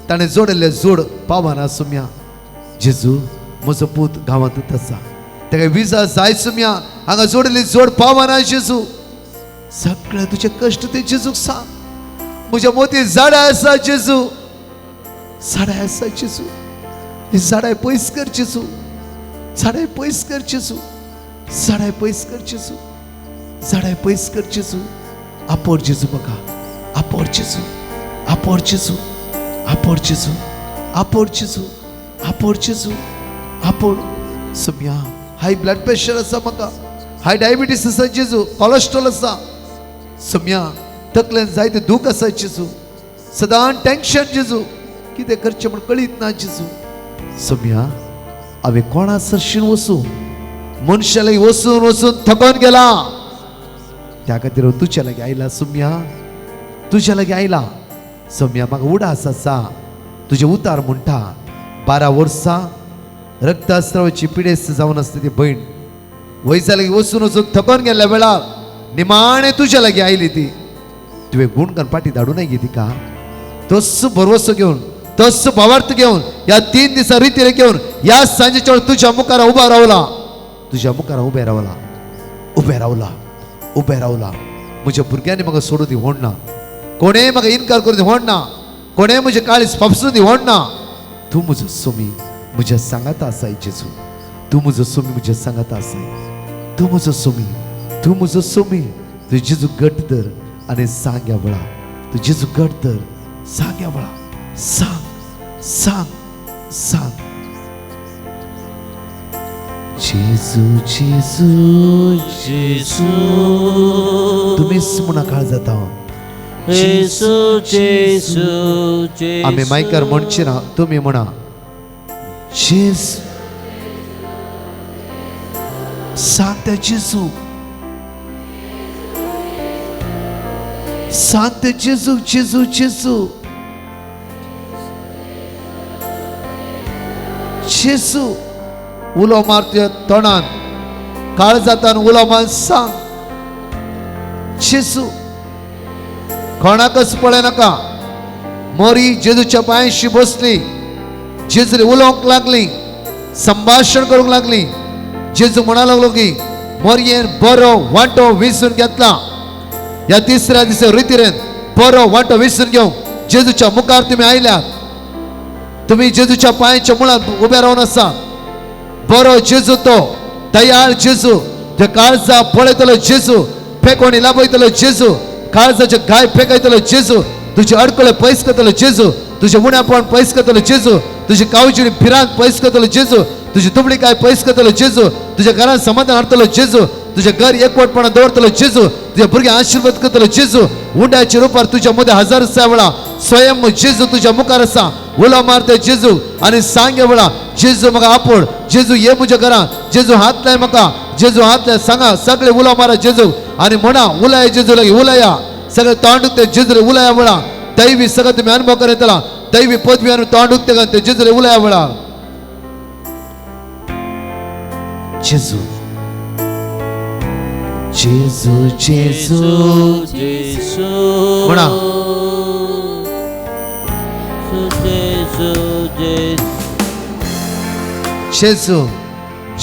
ताणें जोडिल्लें जोड पावना सुम्या. जेजू म्हजो पूत गांवांतूच आसा, ताका विजा जाय सुम्या, हांगा जोडिल्ली जोड पावना जेजू. सगळे तुजे कश्ट ते जेजूक सांग. म्हज्या मोती झाडां आसा जेजू, झाडां आसा जेजू, ही झाडां पयस कर जेजू, झाडां पयस कर जेजू, झाडां पयस कर जेजू, झाडां पयस कर जेजू. आपोर जेजू म्हाका, आपोर जेजू, आपोर जेजू, आपोर जेजू, आपोर जेजू, आपोर जेजू, आपोर सुम्या. हाय ब्लड प्रेशर आसा म्हाका, हाय डायबिटीस आसा जेजू, कोलेस्ट्रॉल आसा सुम्या, तकलेन जायते दूख आसा जेजू, सदां टेन्शन जेजू, कितें करचें म्हण कळीत ना जेजू. सुम्या हांवें कोणा सरशीन वचूं, मनशा लागीं वचून वचून थकोन गेला, त्या खातीर हांव तुज्या लागीं आयला सुम्या, तुज्या लागीं आयला सुम्या. म्हाका उडास आसा तुजें उतार म्हणटा. 12 वर्सां रक्तस्रावाची पिडेस्त जावन आसता ती भयण वयजा लागीं वचून वचून थकोन गेल्ल्या वेळार निमाणें तुज्या लागीं आयली ती. तुवें गुणगान फाटी धाडूं नाय गे तिका, तस्सो भरवसो घेवन, तस्सो भावार्थ घेवन, ह्या 3 दिसां रितीर घेवन ह्या सांजेच्या वेळार तुज्या मुखार उबो रावला, तुज्या मुखार उबें रावला, उबें रावला, उबें रावला. म्हज्या भुरग्यांनी म्हाका सोडून दी ना, कोणें म्हाका इनकार करून दी ना, कोणें म्हजें काळीज फापसून दी ना. तूं म्हजो सुमी म्हज्या सांगाता आसाय जेजू, तूं म्हजो सुमी म्हज्या सांगाता आसाय, तूं म्हजो सुमी, तूं म्हजो सुमी. तूं जेजू घट धर आनी सांग ह्या वेळा, तूं जेजू घट धर, सांग ह्या वेळा, सांग सांग सांग. जेजू जेजू जेजू, तुमीच म्हणा काळ जाता. जेजू जेजू जेजू. आमी मायकार म्हणचे ना, तुमी म्हणा जेजू. सांग त्या जेजू, सांग त्या जेजू, जेजू जेजू जेजू. उलो मार तुज्या तोंडान, काळजातान उलो मार, सांग जेजू. कोणाकच पळय नाका. मोरी जेजूच्या पांयशी बसली, जेजूले उलोवंक लागली, संभाशण करूंक लागली. जेजू म्हणा लागलो की मोरयेन बरो वांटो विसून घेतला. ह्या तिसऱ्या दिसा रितीरेन बरो वांटो विसून घेवंक जेजूच्या मुखार तुमी आयल्यात. तुम्ही जेजूच्या पायांच्या मुळात उभ्या राहून आसा. बरो जेजू, तो दयाळ जेजू, जे काळजा पळयतलो जेजू, फेकोणी लाभयतलो जेजू, काळजाचे घाय फेकयतलो जेजू, तुझे अडकळे पयस करतलो जेजू, तुझे उण्यापण पयस करतलो जेजू, तुझी कावची भिरांत पयस करतलो जेजू, तुझी दुबळीकाय पयस करतलो जेजू, तुझ्या घरात समाधान हाडतलो जेजू, तुझे घर एकवटपणा दवरतलो जेजू, तुझ्या भुरग्यांक आशीर्वाद करतलो जेजू. उंड्याच्या रुपार तुझ्या मध्ये हजार वेळा स्वयं जेजू तुझ्या मुखार आसा. उलो मारते जेजू आणि सांगे वेळा, जेजू म्हाका आपोड, जेजू ये म्हज्या घरां, जेजू हात लाय म्हाका, जेजू हात लाय. सांगा सगळे उलो मारा जेजू आणि म्हणा उलया जेजू लागी उलया. सगळे तोंड उक्ते जेजूले उलया वेळा. दैवी सगळं तुम्ही अनुभव करतला, दैवी पदवी आणि तोंड उक्ते ते जेजूले उलया वेळा. जेजू जेजू जेजू जेसू म्हणा. जेसू जेजू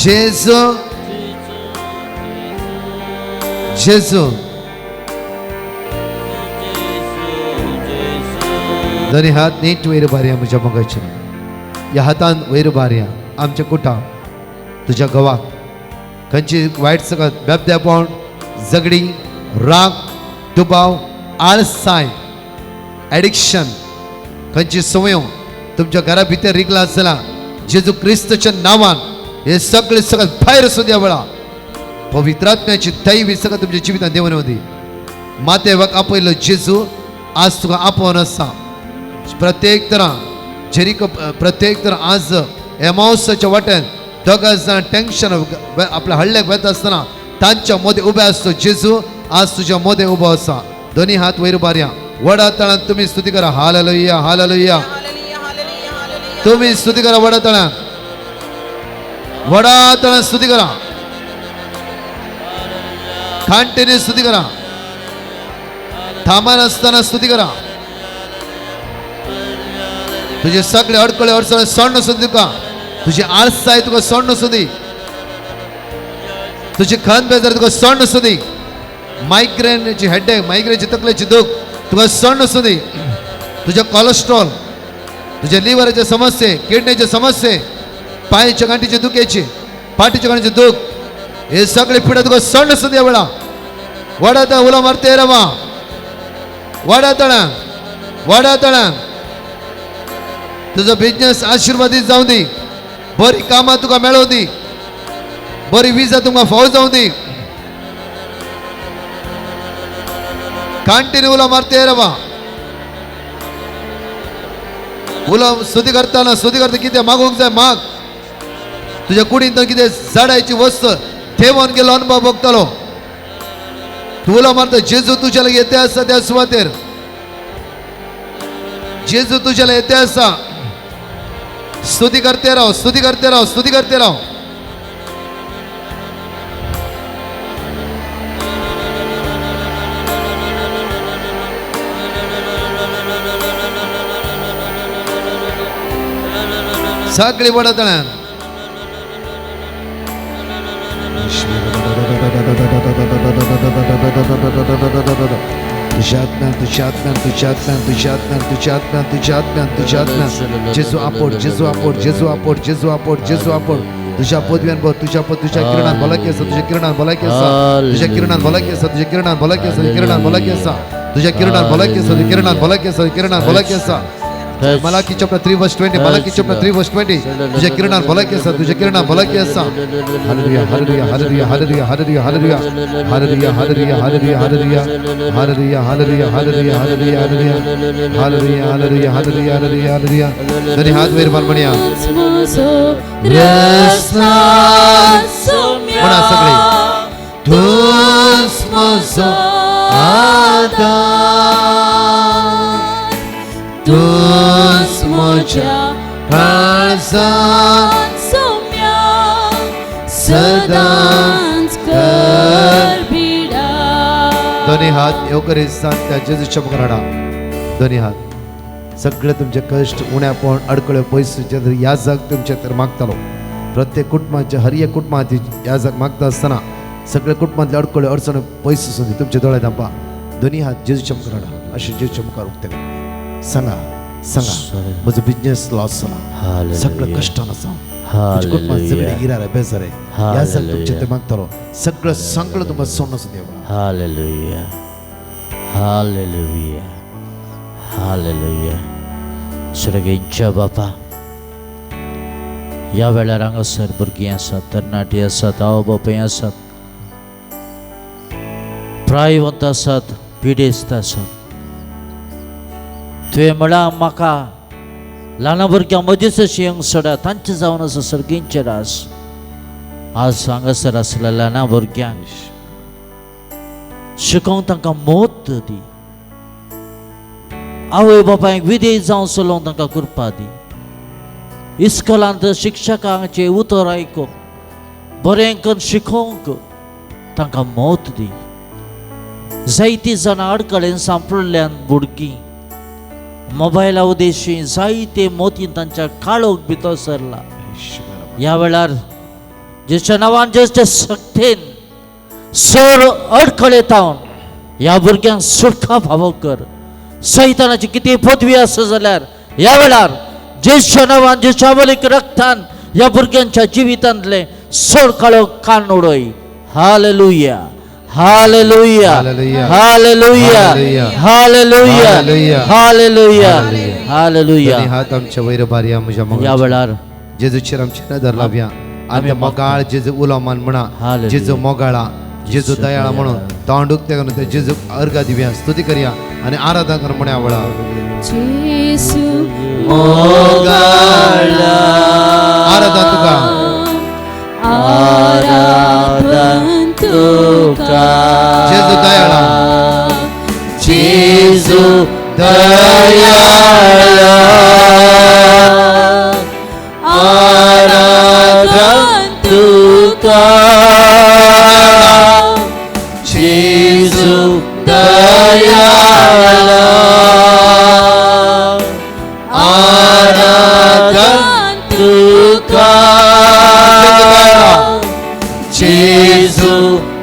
जेजू जेजू. दोन्ही हात नीट वयर भारया म्हज्या मोगाचे. ह्या हातान वयर भारया आमच्या कुटां तुज्या घोवाक खंयची वायट सगळं बेबदेपण, झगडी, राग, दुबाव, आळसाय, एडिक्शन, खंयची संवयो तुमच्या घरा भितर रिगला आसला, जेजू क्रिस्तच्या नांवान हे सगळे सगळं भायर सुद्या वेळा. पवित्रात्म्याची दैवी सगळं तुमच्या जिवितांत देवन होती. मातेवाक आपयलो जेजू आज तुका आपोवन आसा. प्रत्येक तरा जेरिको, प्रत्येक तरा आज एमावसाच्या वाट्यान दोगां जाण टेन्शन आपल्या हल्ल्याक वता आसतना तांच्या मदें उबे आसतो जेजू आज तुज्या मदें उबो आसा. दोन्ही हात वयर बारया, वडा तळान तुम्ही स्तुती करा. Hallelujah hallelujah. तुम्ही स्तुती करा वडा तळान, वडा तळान स्तुती करा, खांटेने स्तुती करा, थांबा नासतना स्तुती करा. तुझे सगळे अडकळे अडचण सण नसू तुका, तुझी आळसाय तुका सण नसू दी, तुझी खंत बेजार तुका सण नसू दी, मायग्रेनची हेडेक, मायग्रेनची तकलेची दूख तुका सण नसू दी, तुझे कोलेस्ट्रॉल, तुझ्या लिव्हराचे समस्ये, किडनीचे समस्ये, पायाच्या गांठीचे दुखेचे, पाठीच्या गांठीचे दूख, हे सगळे पिढा तुका सण नसू दे वेळा. वडा उलो मारते रवा, वडा तळा, वडा तळा. तुझो बिजनेस आशीर्वादीत जावं दी, बरी कामां तुका मेळोवं दी, बरी विजा तुमकां फाव जावं दी. कंटिन्यू उलो मारते रवा. उलो स्तुती करताना स्तुती करता कितें मागूंक जाय माग. तुज्या कुडीन तर कितें झाडायची वस्त थेवन गेलो अनुभव भोगतलो. तूं उलो मारता जेजू तुज्या लागीं येते आसा त्या सुवातेर, जेजू तुज्या लागीं येते आसा. स्तुती करते राव, स्तुती करते राव, स्तुती करते राव. सगळी वडतळ्यान तुझ्या आत्म्यान, तुझ्या आत्म्यान, तुझ्या आत्म्यान, तुझ्या आत्म्यान, तुझ्या आत्म्यान, तुझ्या आत्म्यान, तुझ्या आत्म्यान. जेजू आपोड, जेजू आपोड, जेजू आपोड, जेजू आपोड, जेजू आपोड. तुझ्या पदव्यान भर, तुझ्या पद, तुझ्या किरणान भलायकी आसा, तुझ्या किरणान भलायकी आसा, तुझ्या किरणान भलायकी आसा, तुझ्या किरणान भलायकी आसा, तुझ्या किरणान भलायकी आसा, तुझ्या किरणान भलायकी आसा, तुझ्या किरणान भलायकी आसा, तुझ्या किरणान भलायकी आसा. Malachi chapter 3 verse 20, Malachi chapter 3 verse 20. तुझ्या किरणान भलायकी आसा, तुझ्या किरणान भलायकी आसा. Hallelujah hallelujah hallelujah hallelujah hallelujah hallelujah hallelujah hallelujah hallelujah hallelujah hallelujah hallelujah hallelujah hallelujah hallelujah hallelujah hallelujah hallelujah hallelujah. दोन्ही हात वयर मार म्हणया. म्हणा सगळे. तूच म्हजो आदार, तूच म्हज्या काळजांत सदांच कर भिडा. दोन्ही हात येवकर त्या जेजूच्या मुखार हाडा. दोन्ही हात सगळे तुमचे कश्ट, उण्यापण, अडकळे पयस ह्या जाग तुमचे तर मागतालो. प्रत्येक कुटुंबाचे हर एक कुटुंबाची ह्या जाग मागता आसतना सगळे कुटुंबांतले अडकळे अडचण पयस आसूं. तुमचे दोळे धांपा, दोन्ही हात जेजूच्या मुखार हाडा. अशें जेजूच्या मुखार उक्ते सांगा, सांगा म्हजो बिजनेस लॉस जाला, सगळं कश्टान आसा, म्हज्या कुटुंबात सगळे गिरार बेजार ह्या सगळं तुमचे ते मागतलो सगळं संकट तुमकां सोडून आसा देवा. Hallelujah, hallelujah, hallelujah. सर्गेच्या बापा, ह्या वेळार हांगासर भुरगीं आसात, तरणाटी आसात, आवय बापूय आसात, प्रायवंत आसात, पिडेस्त आसात. तुवें म्हळां म्हाका ल्हान भुरग्यां मदींच अशी येवंक सोडा, तांचें जावन आसा सर्गींचें रास. आज हांगासर आसल्या ल्हान भुरग्यांक शिकोवंक तांकां मोत दी, आवय बापायक विधेय जावन चलोवंक तांकां कृपा दी. इस्कोलांत शिक्षकांचें उतर आयकूंक बरें करून शिकोवंक तांकां मोत दी. जायतीं जाणां आडखळेन सांपडल्यान भुरगीं मोबायला उदेशी जायते मोती तांच्या काळोख भितर सरला. ह्या वेळार जेच्या नांवान जेच्या शक्तेन सर अडखळे तावन ह्या भुरग्यांक सुटका फावो कर. सैतानाची कितें पदवी आसा जाल्यार ह्या वेळार जेच्या नांवान जेच्या बलीक रक्तान ह्या भुरग्यांच्या जिवितांतलें सर काळोख कान उडय. Hallelujah, hallelujah, hallelujah, hallelujah, hallelujah, hallelujah, hallelujah, hallelujah. दोन्ही हात आमच्या वयर बारया म्हज्या ह्या मोगाच्या. वेळार जेजूचेर आमची नदर लावया आनी मोगाळ जेजू उलो मान म्हणा, हालेलुया. जेजू मोगाळा, जेजू दयाळा म्हणून तोंड उक्तें करून त्या जेजूक अर्घा दिवया, स्तुती करया आनी आराधना कर म्हणया वेळा. जेसू मोगाळा आराधना तुका, आराधन तुका, जेजू दयाळा, जेजू दयाळा, आराधन तुका, जेजू दयाळा, आराधन तुका, जेजू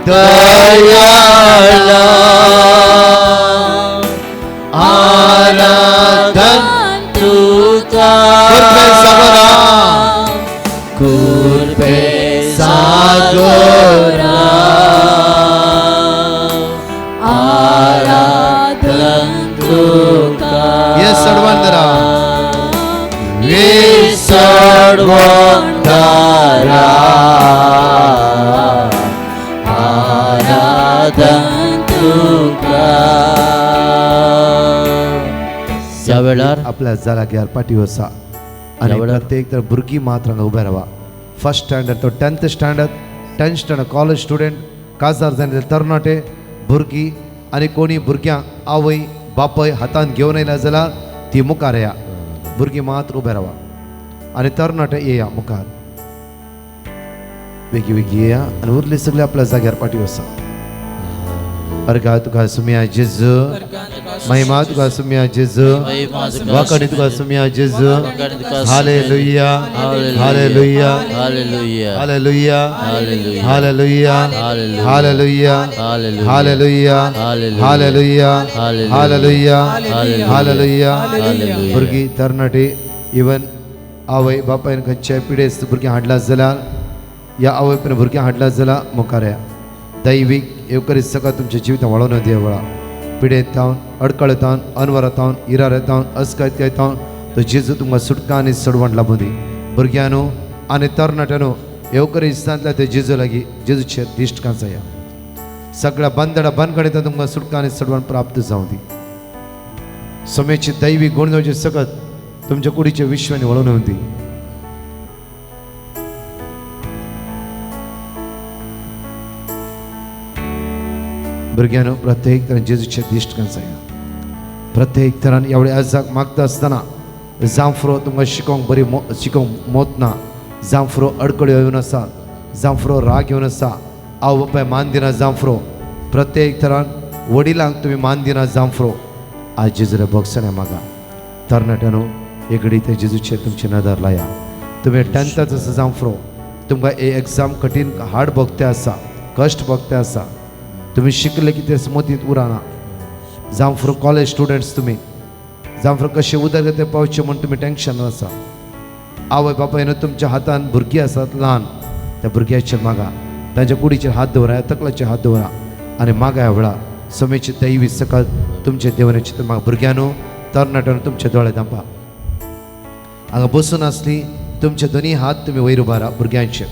दयाळा, आराधन तुका, कृपे सागरा, कृपे सागरा, आराधन तुका, ये सडवंदरा, विसडवंदरा, आराधन तुका. ह्या वेळार आपल्या जाग्यार पाटी वसा आनी ह्या वेळार प्रत्येक तर भुरगीं मात्र हांगा उबे रावा. फर्स्ट स्टँडर्ड तो 10th standard, 10th standard college student, काजार जाल्ले तरणाटे भुरगीं आनी कोणी भुरग्यांक आवय बापय हातान घेवन येयला जाल्यार ती मुखार येया. भुरगीं मात्र उबे रावा आनी तरणाटे येया मुखार, बेगी बेगी येया आनी उरले सगळे आपल्या जाग्यार पाटी वसा. अर्घा तुका सुमया जेजू, महिमा तुका सुमया जेजू, वाकडी तुका सुमया जेजू. Hallelujah, hallelujah, hallelujah, hallelujah, hallelujah, hallelujah, hallelujah, hallelujah, hallelujah, hallelujah, hallelujah. भुरगीं तरणाटी इवन आवय बापायन खंयच्याय पिडेस्त भुरगीं हाडला जाल्यार ह्या आवय बापायन भुरगीं हाडला जाल्यार मुखार या. दैवीक येवकरी सगळं तुमच्या जिवितांत वळोवन दिया वेळा पिडेत तावन, अडकळ तावन, अनवरात तावन, इरार तावन, अस्कत तावन तो जेजू तुमकां सुटका आनी सडवण लाबूं दी. भुरग्यांनो आनी तरणाट्यांनो येवकरी इस्तांतल्या ते जेजू लागीं जेजूचेर दिश्ट कांचया. सगळ्या बंदडा बनगणीत तुमकां सुटका आनी सडवण प्राप्त जावं दी. समेची दैवी गुण जावचे सकत तुमच्या कुडीचे विश्वानी वळोवन येवं दी. भुरग्यांनो प्रत्येक तरान जेजूचे दिश्ट कांचया. प्रत्येक तरान एवढे अजाक मागता आसतना जांफरो तुमकां शिकोवंक बरी शिकोवंक मोत ना, जांफरो अडकळ्यो येवन आसा, जांफरो राग येवन आसा, आवय बापाय मान दिना जांफरो. प्रत्येक तरान वडिलांक तुमी मान दिना जांफरो. आज जेजूल्या भोगसण्या मागा. तरणाट्यांनो एकडे ते जेजूचेर तुमची नदर लाया. तुमी टेंथाच आसा जांफरो, तुमकां हे एग्जाम कठीण हार्ड भोगते आसा, कश्ट भोगते आसा, तुमी शिकले की ते स्मतींत उरना जांफरो. कॉलेज स्टुडंट्स तुमी जावं कशें उदरगते पावचें म्हूण तुमी टेंशन आसा. आवय बापायन तुमच्या हातान भुरगीं आसात ल्हान, त्या भुरग्याचेर मागा, तांच्या कुडीचेर हात दवरा, तकलाचेर हात दवरा आनी मागा ह्या वेळा समेची दैवी सकाळ तुमच्या देवनाची. मागा भुरग्यांनो, तरणाट्यानो, तुमचे दोळे धांपा. हांगा बसून आसली तुमचे दोनी हात तुमी वयर उबारा भुरग्यांचे.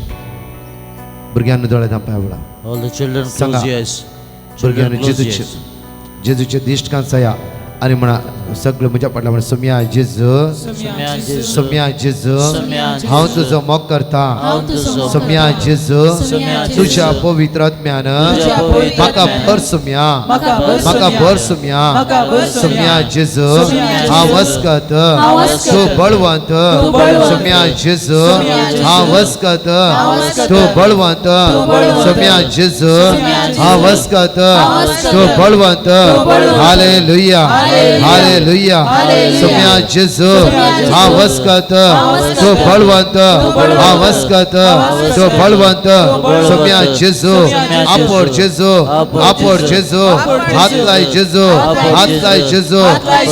भुरग्यांनो दोळे धांपा ह्या वेळा. All the children सांगा. close your eyes. Children भुरग्यांनो close your जेजूचे eyes. जेजूचे दिश्टकान सया आनी म्हणा सगळें म्हज्या फाटल्यान म्हणा, सोम्या जेजू, सोम्या जेजू, सोम्या जेजू, सोम्या हांव जेजू, तुजो मोग करता. हांव तुजो मोग सोम्या करता. जेजू, सोम्या जेजू, तुज्या पवित्र आत्म्यान तुज्या पवित्र म्हाका आत्म्यान भर सोम्या, म्हाका भर म्हाका सोम्या. भर सोम्या. म्हाका भर सोम्या जेजू, सोम्या जेजू, हांव वस्कत, हांव वस्कत, तूं बळवंत. तूं बळवंत. सोम्या जेजू, सोम्या जेजू, हांव वस्कत, हांव वस्कत, तूं बळवंत. तूं बळवंत. सोम्या जेजू, सोम्या जेजू, हांव वस्कत, हांव वस्कत, तूं बळवंत. बळवंत. Hallelujah, hallelujah. हालेलुया. सोम्या जेजू, सोम्या जेजू, हांव वस्कत, हांव वस्कत, तूं बळवंत. बळवंत. हांव वस्कत, तूं बळवंत. सोम्या जेजू, सोम्या आपोर जेजू, आपोर जेजू, हात लाय जेजू, हात लाय जेजू.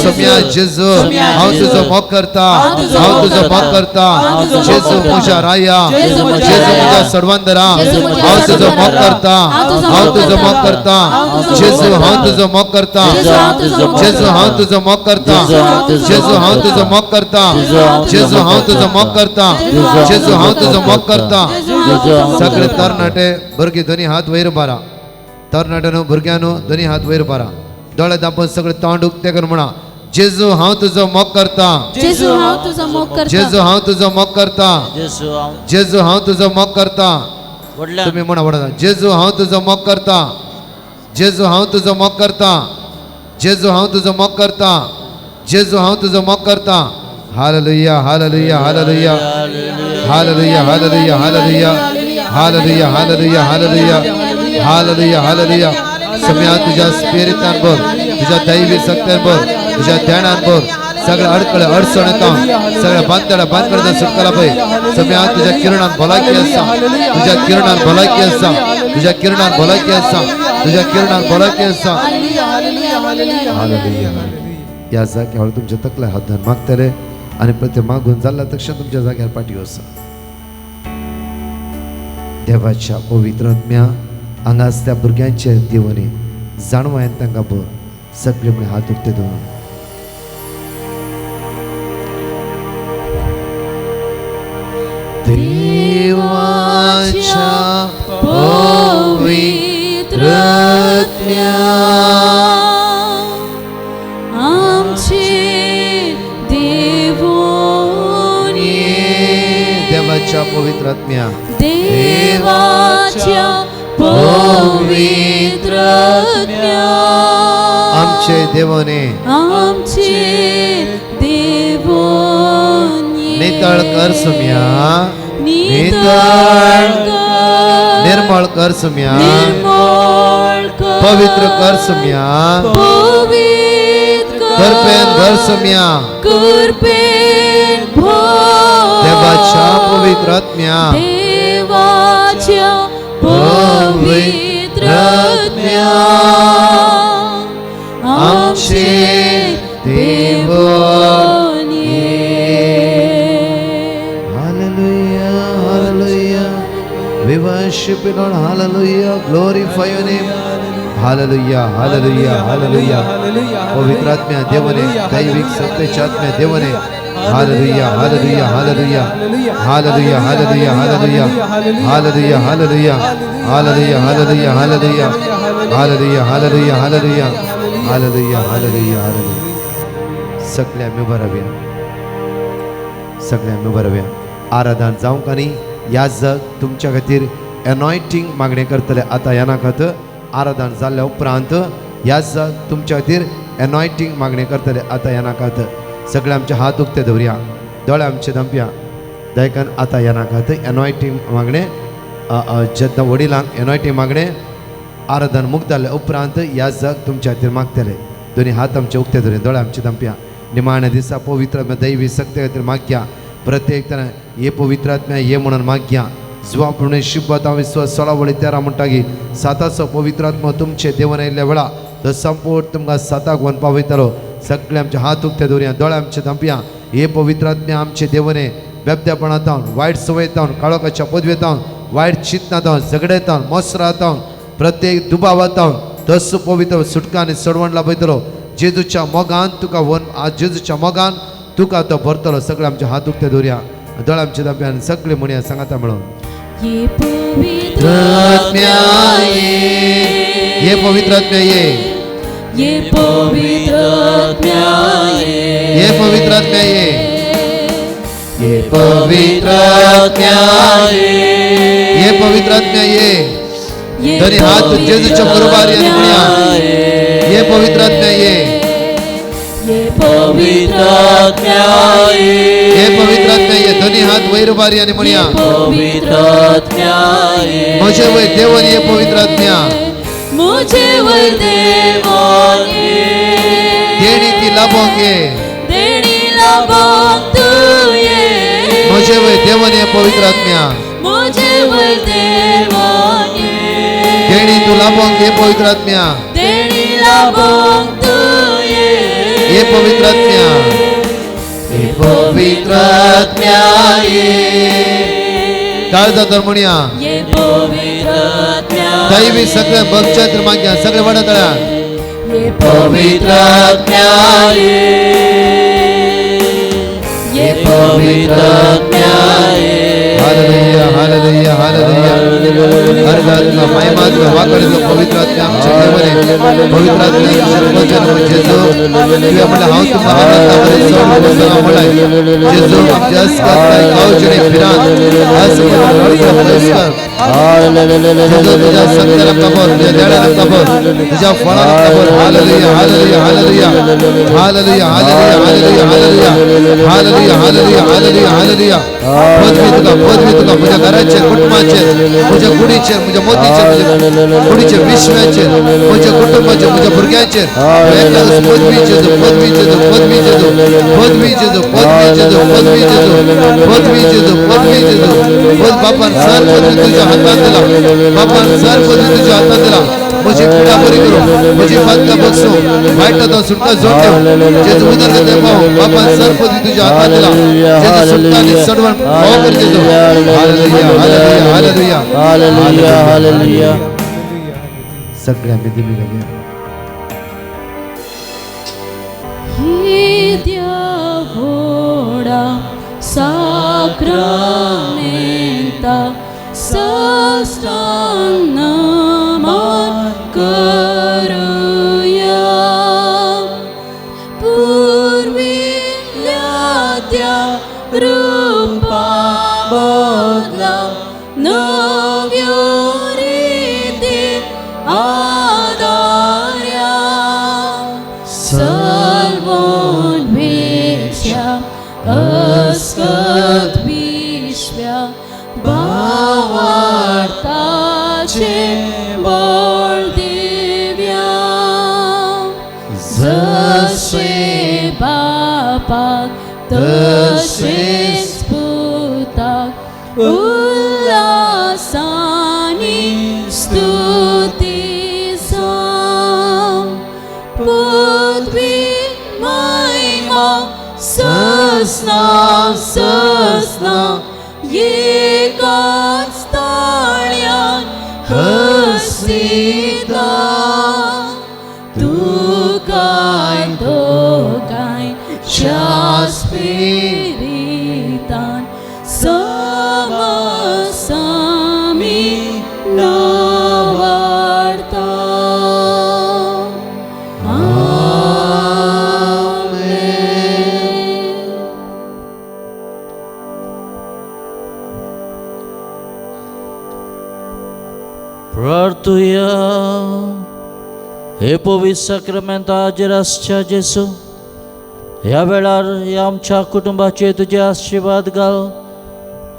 सोम्या जेजू, हांव तुजो मोग करता, हांव तुजो मोग करता. जेजू म्हज्या राया, जेजू म्हज्या जेजू राया, म्हज्या सर्वांदरा, जेजू म्हज्या हांव तुजो मोग सर्वांदरा, करता, हांव हांव तुजो तुजो मोग मोग करता. जेजू जेजू हांव तुजो मोग करता, जेजू हांव तुजो मोग जेजू हांव तुजो मोग करता, जेजू हांव जेजू तुजो हांव मोग तुजो मोग करता, जेजू जेजू हांव हांव तुजो तुजो मोग मोग करता, जेजू हांव तुजो मोग करता. सगळे तरणाटे भुरगे दोनी हात वयर उबारा. तरणाट्यानो भुरग्यांनो दोनी हात वयर उबारा. दोळे धांपून सगळे तोंड उक्ते करून म्हणा, जेजू हांव तुजो मोग करता, जेजू हांव तुजो मोग करता, जेजू हांव तुजो मोग करता, जेजू हांव जेजू हांव तुजो मोग करता. व्हडल्यान तुमी म्हणा व्हडा, जेजू हांव तुजो मोग करता, जेजू हांव तुजो मोग करता, जेजू हांव तुजो मोग करता, जेजू हांव तुजो मोग करता. Hallelujah, hallelujah, hallelujah, hallelujah, hallelujah, hallelujah, hallelujah, hallelujah, hallelujah, hallelujah, hallelujah. सम्या तुझ्या स्पिरितान भर, तुझ्या दैवी शक्त्यान भर, तुझ्या ध्यानान भर. सगळ्या अडकळे अडचण येता, सगळ्या बांधतड्या बांधकडे सुटकाला पळय. सम्या तुझ्या किरणान भलायकी आसा, तुझ्या किरणान भलायकी आसा, तुझ्या किरणान भलायकी आसा, तुझ्या किरणान भलायकी आसा. हालेलुया. ह्या जाग्यावर तुमच्या तकल्या हात धरून मागतले आनी प्रत्येक मागून जाल्ल्या तक्षण तुमच्या जाग्यार पाटी वचा. देवाच्या पवित्र आत्म्या हांगाच त्या भुरग्यांचे देवानी जाणवायन तांकां भर. सगळे म्हळ्यार हात उक्ते दवरून. देवाच्या पवित्र आत्म्या आमचे देवोनी, देवाच्या पवित्र आत्म्या, देवाच्या पवित्र आत्म्या आमचे देवोने, आमचे देवोनी, नितळ कर सुम्या, नितळ कर, निर्मळ कर सुम्या, निर्मळ कर, पवित्र कर सुम्या, पवित्र कर, कृपेन भर सुम्या, कृपेन भर, देवाच्या पवित्र आत्म्या, देवाच्या पवित्र आत्म्या आमचे Deoni. Hallelujah, hallelujah. We worship you, Lord. Hallelujah. Glorify your name. Hallelujah, hallelujah, hallelujah. पवित्र आत्म्या देवने, दैविक सत्तेच्या आत्म्या देवने. Hallelujah, hallelujah, hallelujah, hallelujah, hallelujah, hallelujah, hallelujah, hallelujah, hallelujah, hallelujah, hallelujah, hallelujah, hallelujah, hallelujah, hallelujah, hallelujah, hallelujah. सगळे आमी उबो रावया, सगळे आमी उबो रावया. आराधन जावंक आनी ह्या जग तुमच्या खातीर एनॉयटींग मागणें करतले. आतां ह्या नाकात आराधन जाल्ल्या उपरांत ह्या जग तुमच्या खातीर एनॉयटींग मागणें करतले. आतां ह्या नाकात सगळे आमचे हात उक्ते दवरया, दोळे आमचे धांपया. दयकान आतां ह्या नाकात एनॉयटींग मागणें जेन्ना वडिलांक एनॉयटींग मागणें आराधन मुक्त जाल्ल्या उपरांत ह्या जग तुमच्या खातीर मागतले. दोनी हात आमचे उक्ते दवरया, दोळे आमचे धांपया. निमाण्या दिसा पवित्र आत्म्या दैवी शक्ती खातीर मागया. प्रत्येक तरा हे पवित्र आत्म्या हे म्हणून मागया. जुवा प्रमाणे शिब्बत हांव विश्वास 16 वळी 13 म्हणटा की साताचो पवित्र आत्मा तुमचे देवन आयिल्ल्या वेळा तो संपूर्ण तुमकां साताक वन पावयतलो. सगळे आमचे हात उक्ते दवरया, दोळे आमचे धांपया. हे पवित्र आत्म्या आमचे देवने बेबद्यापणा जावन, वायट सवय जावन, काळोखाच्या पदवे जावन, वायट चिंतना जावन, झगडे जावन, मोसरा जावन, प्रत्येक दुबावात जावन तस पवित्र सुटका आनी सडवण लाभयतलो. जेजूच्या मोगान तुका वन, जेजूच्या मोगान तुका तो भरतलो. सगळे आमचे हात उक्ते दवरया, दोळे आमचे धांपया आनी सगळे म्हणया सांगाता म्हणून ये पवित्र आत्म्या ये, ये पवित्र आत्म्या ये, ये पवित्र आत्म्या ये, ये पवित्र आत्म्या ये, ये पवित्र आत्म्या ये, ये पवित्र आत्म्या ये. दोन्ही हात जेजूच्या बरोबर आणि म्हणया ये पवित्र आत्म्या ये, ये पवित्र आत्म्या ये, ये पवित्र आत्म्या ये. दोन्ही हात वयर उबारी आणि म्हणया पवित्र आत्म्या ये, म्हजे वय देवन ये पवित्र आत्म्या, मुझे वय देवन ये, देणी ती लाभोंक ये, देणी लाभोंक तूं ये, म्हजे वय देवन ये पवित्र आत्म्या, मुझे वय देवन ये, देणी तूं लाभोंक ये पवित्र आत्म्या, देणी लाभोंक तूं ये, ये पवित्र आत्म्या, ये पवित्र आत्म्या ये. काळजा तर म्हणया ये पवित्र आत्म्या दैवी सगळे बघच्या माग्या सगळे वाडा तळ्या ये पवित्र आत्म्या ये, ये पवित्र आत्म्या ये. Hallelujah hallelujah hallelujah. अर्घ तुका महिमा तुका वाकड तुका पवित्र आत्म्या आमच्या देवने पवित्र आत्म्या वचन जेजू तुवें म्हणलें हांव तुका अनंता बरें चड वचना म्हणलाय जेजू. आमच्या अस्कत काय गांवचें फिरान अस्कत पयस कर जेजू. तुझ्या सत्याला खबर, तुझ्या देण्याला खबर, तुझ्या फळाला खबर. Hallelujah hallelujah hallelujah hallelujah hallelujah hallelujah hallelujah hallelujah hallelujah hallelujah. पदवी तुका, पदवी तुका म्हज्या घराचेर, कुटुंबाचेर, म्हज्या कुडीचेर, म्हज्या मोतीचेर, म्हज्या कुडीचेर, विश्वाचेर, म्हज्या कुटुंबाचेर, म्हज्या भुरग्यांचेर पदवी जेजू, पदवी जेजू, पदवी जेजू, पदवी जेजू, पदवी जेजू, पदवी जेजू, पदवी जेजू, पदवी जेजू. पद बापान सर पदवी तुझ्या हातात दिला, बापान सर पदवी तुझ्या हातात दिला. म्हजी पिडा बरी करू, म्हजी पातकां बक्षू, वायट तो सुटका जोड देव जेजू. उदरगत पाव बापान सर पदवी तुझ्या हातात दिला जेजू. सुटका आनी सडवण पाव कर जेजू. Hallelujah hallelujah hallelujah hallelujah. सगळ्या आमी दिमी घालया. येद्या व्हडा साक्रामेंता साष्टांग नमन करुया. पुर्विल्ल्या त्या रुपा बदला नव्यो रिती आदार्या. सल्वोन्वेष्या अस्कत विश्व्या भावार्थाचे बळ दिव्या. जशें बापाक तशेंच पुताक उल्हासानी स्तुती जावं. पृथ्वी महिमा ससना ससना एकाच ताळ्यान हसिता. तुकाय दोगांयच्या स्पिरितान समसामी नावाडता. आमेन. प्रार्थुया. हे पवित्र साक्रामेंता हाजीर आसच्या जेजू, ह्या वेळार ह्या आमच्या कुटुंबाचेर तुजे आशिर्वाद घाल.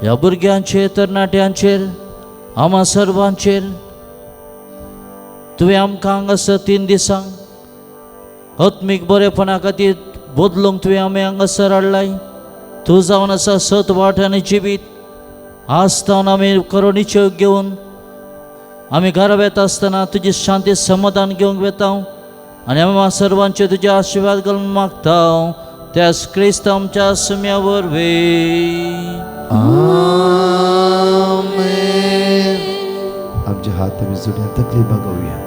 ह्या भुरग्यांचेर, तरणाट्यांचेर, आमा सर्वांचेर. तुवें आमकां हांगासर 3 दिसांक आत्मीक बरेपणा खातीर बदलूंक तुवें आमी हांगासर हाडलाय. तूं जावन आसा सत, वाट आनी जिवीत. आज तावन आमी करुणेच्यो घेवन आमी घरा वेता आसतना तुजी शांती समाधान घेवंक वेता. आनी आमी सर्वांचे तुजे आशिर्वाद घालून मागता त्यास क्रिस्त आमच्या सुम्या वरवीं. आमेन. आमचे हात आमी जोडया, तकली बागोवया.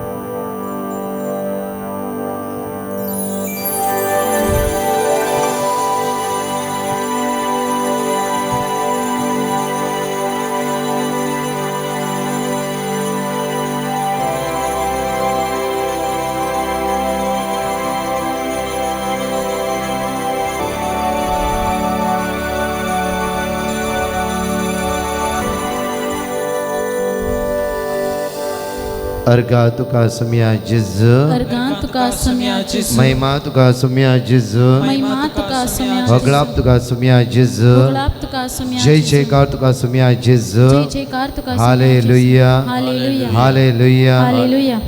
अर्गा तुका सुम्या जिज. अर्गां तुका सुम्या जेजू. महिमा तुका सुम्या जिज. महिमा तुका सुम्या. होगळाप तुका सुम्या जिज. होगळाप तुका सुम्या. जय जयकार तुका सुम्या जिज. जय जयकार तुका. Hallelujah. Hallelujah. Hallelujah. Hallelujah.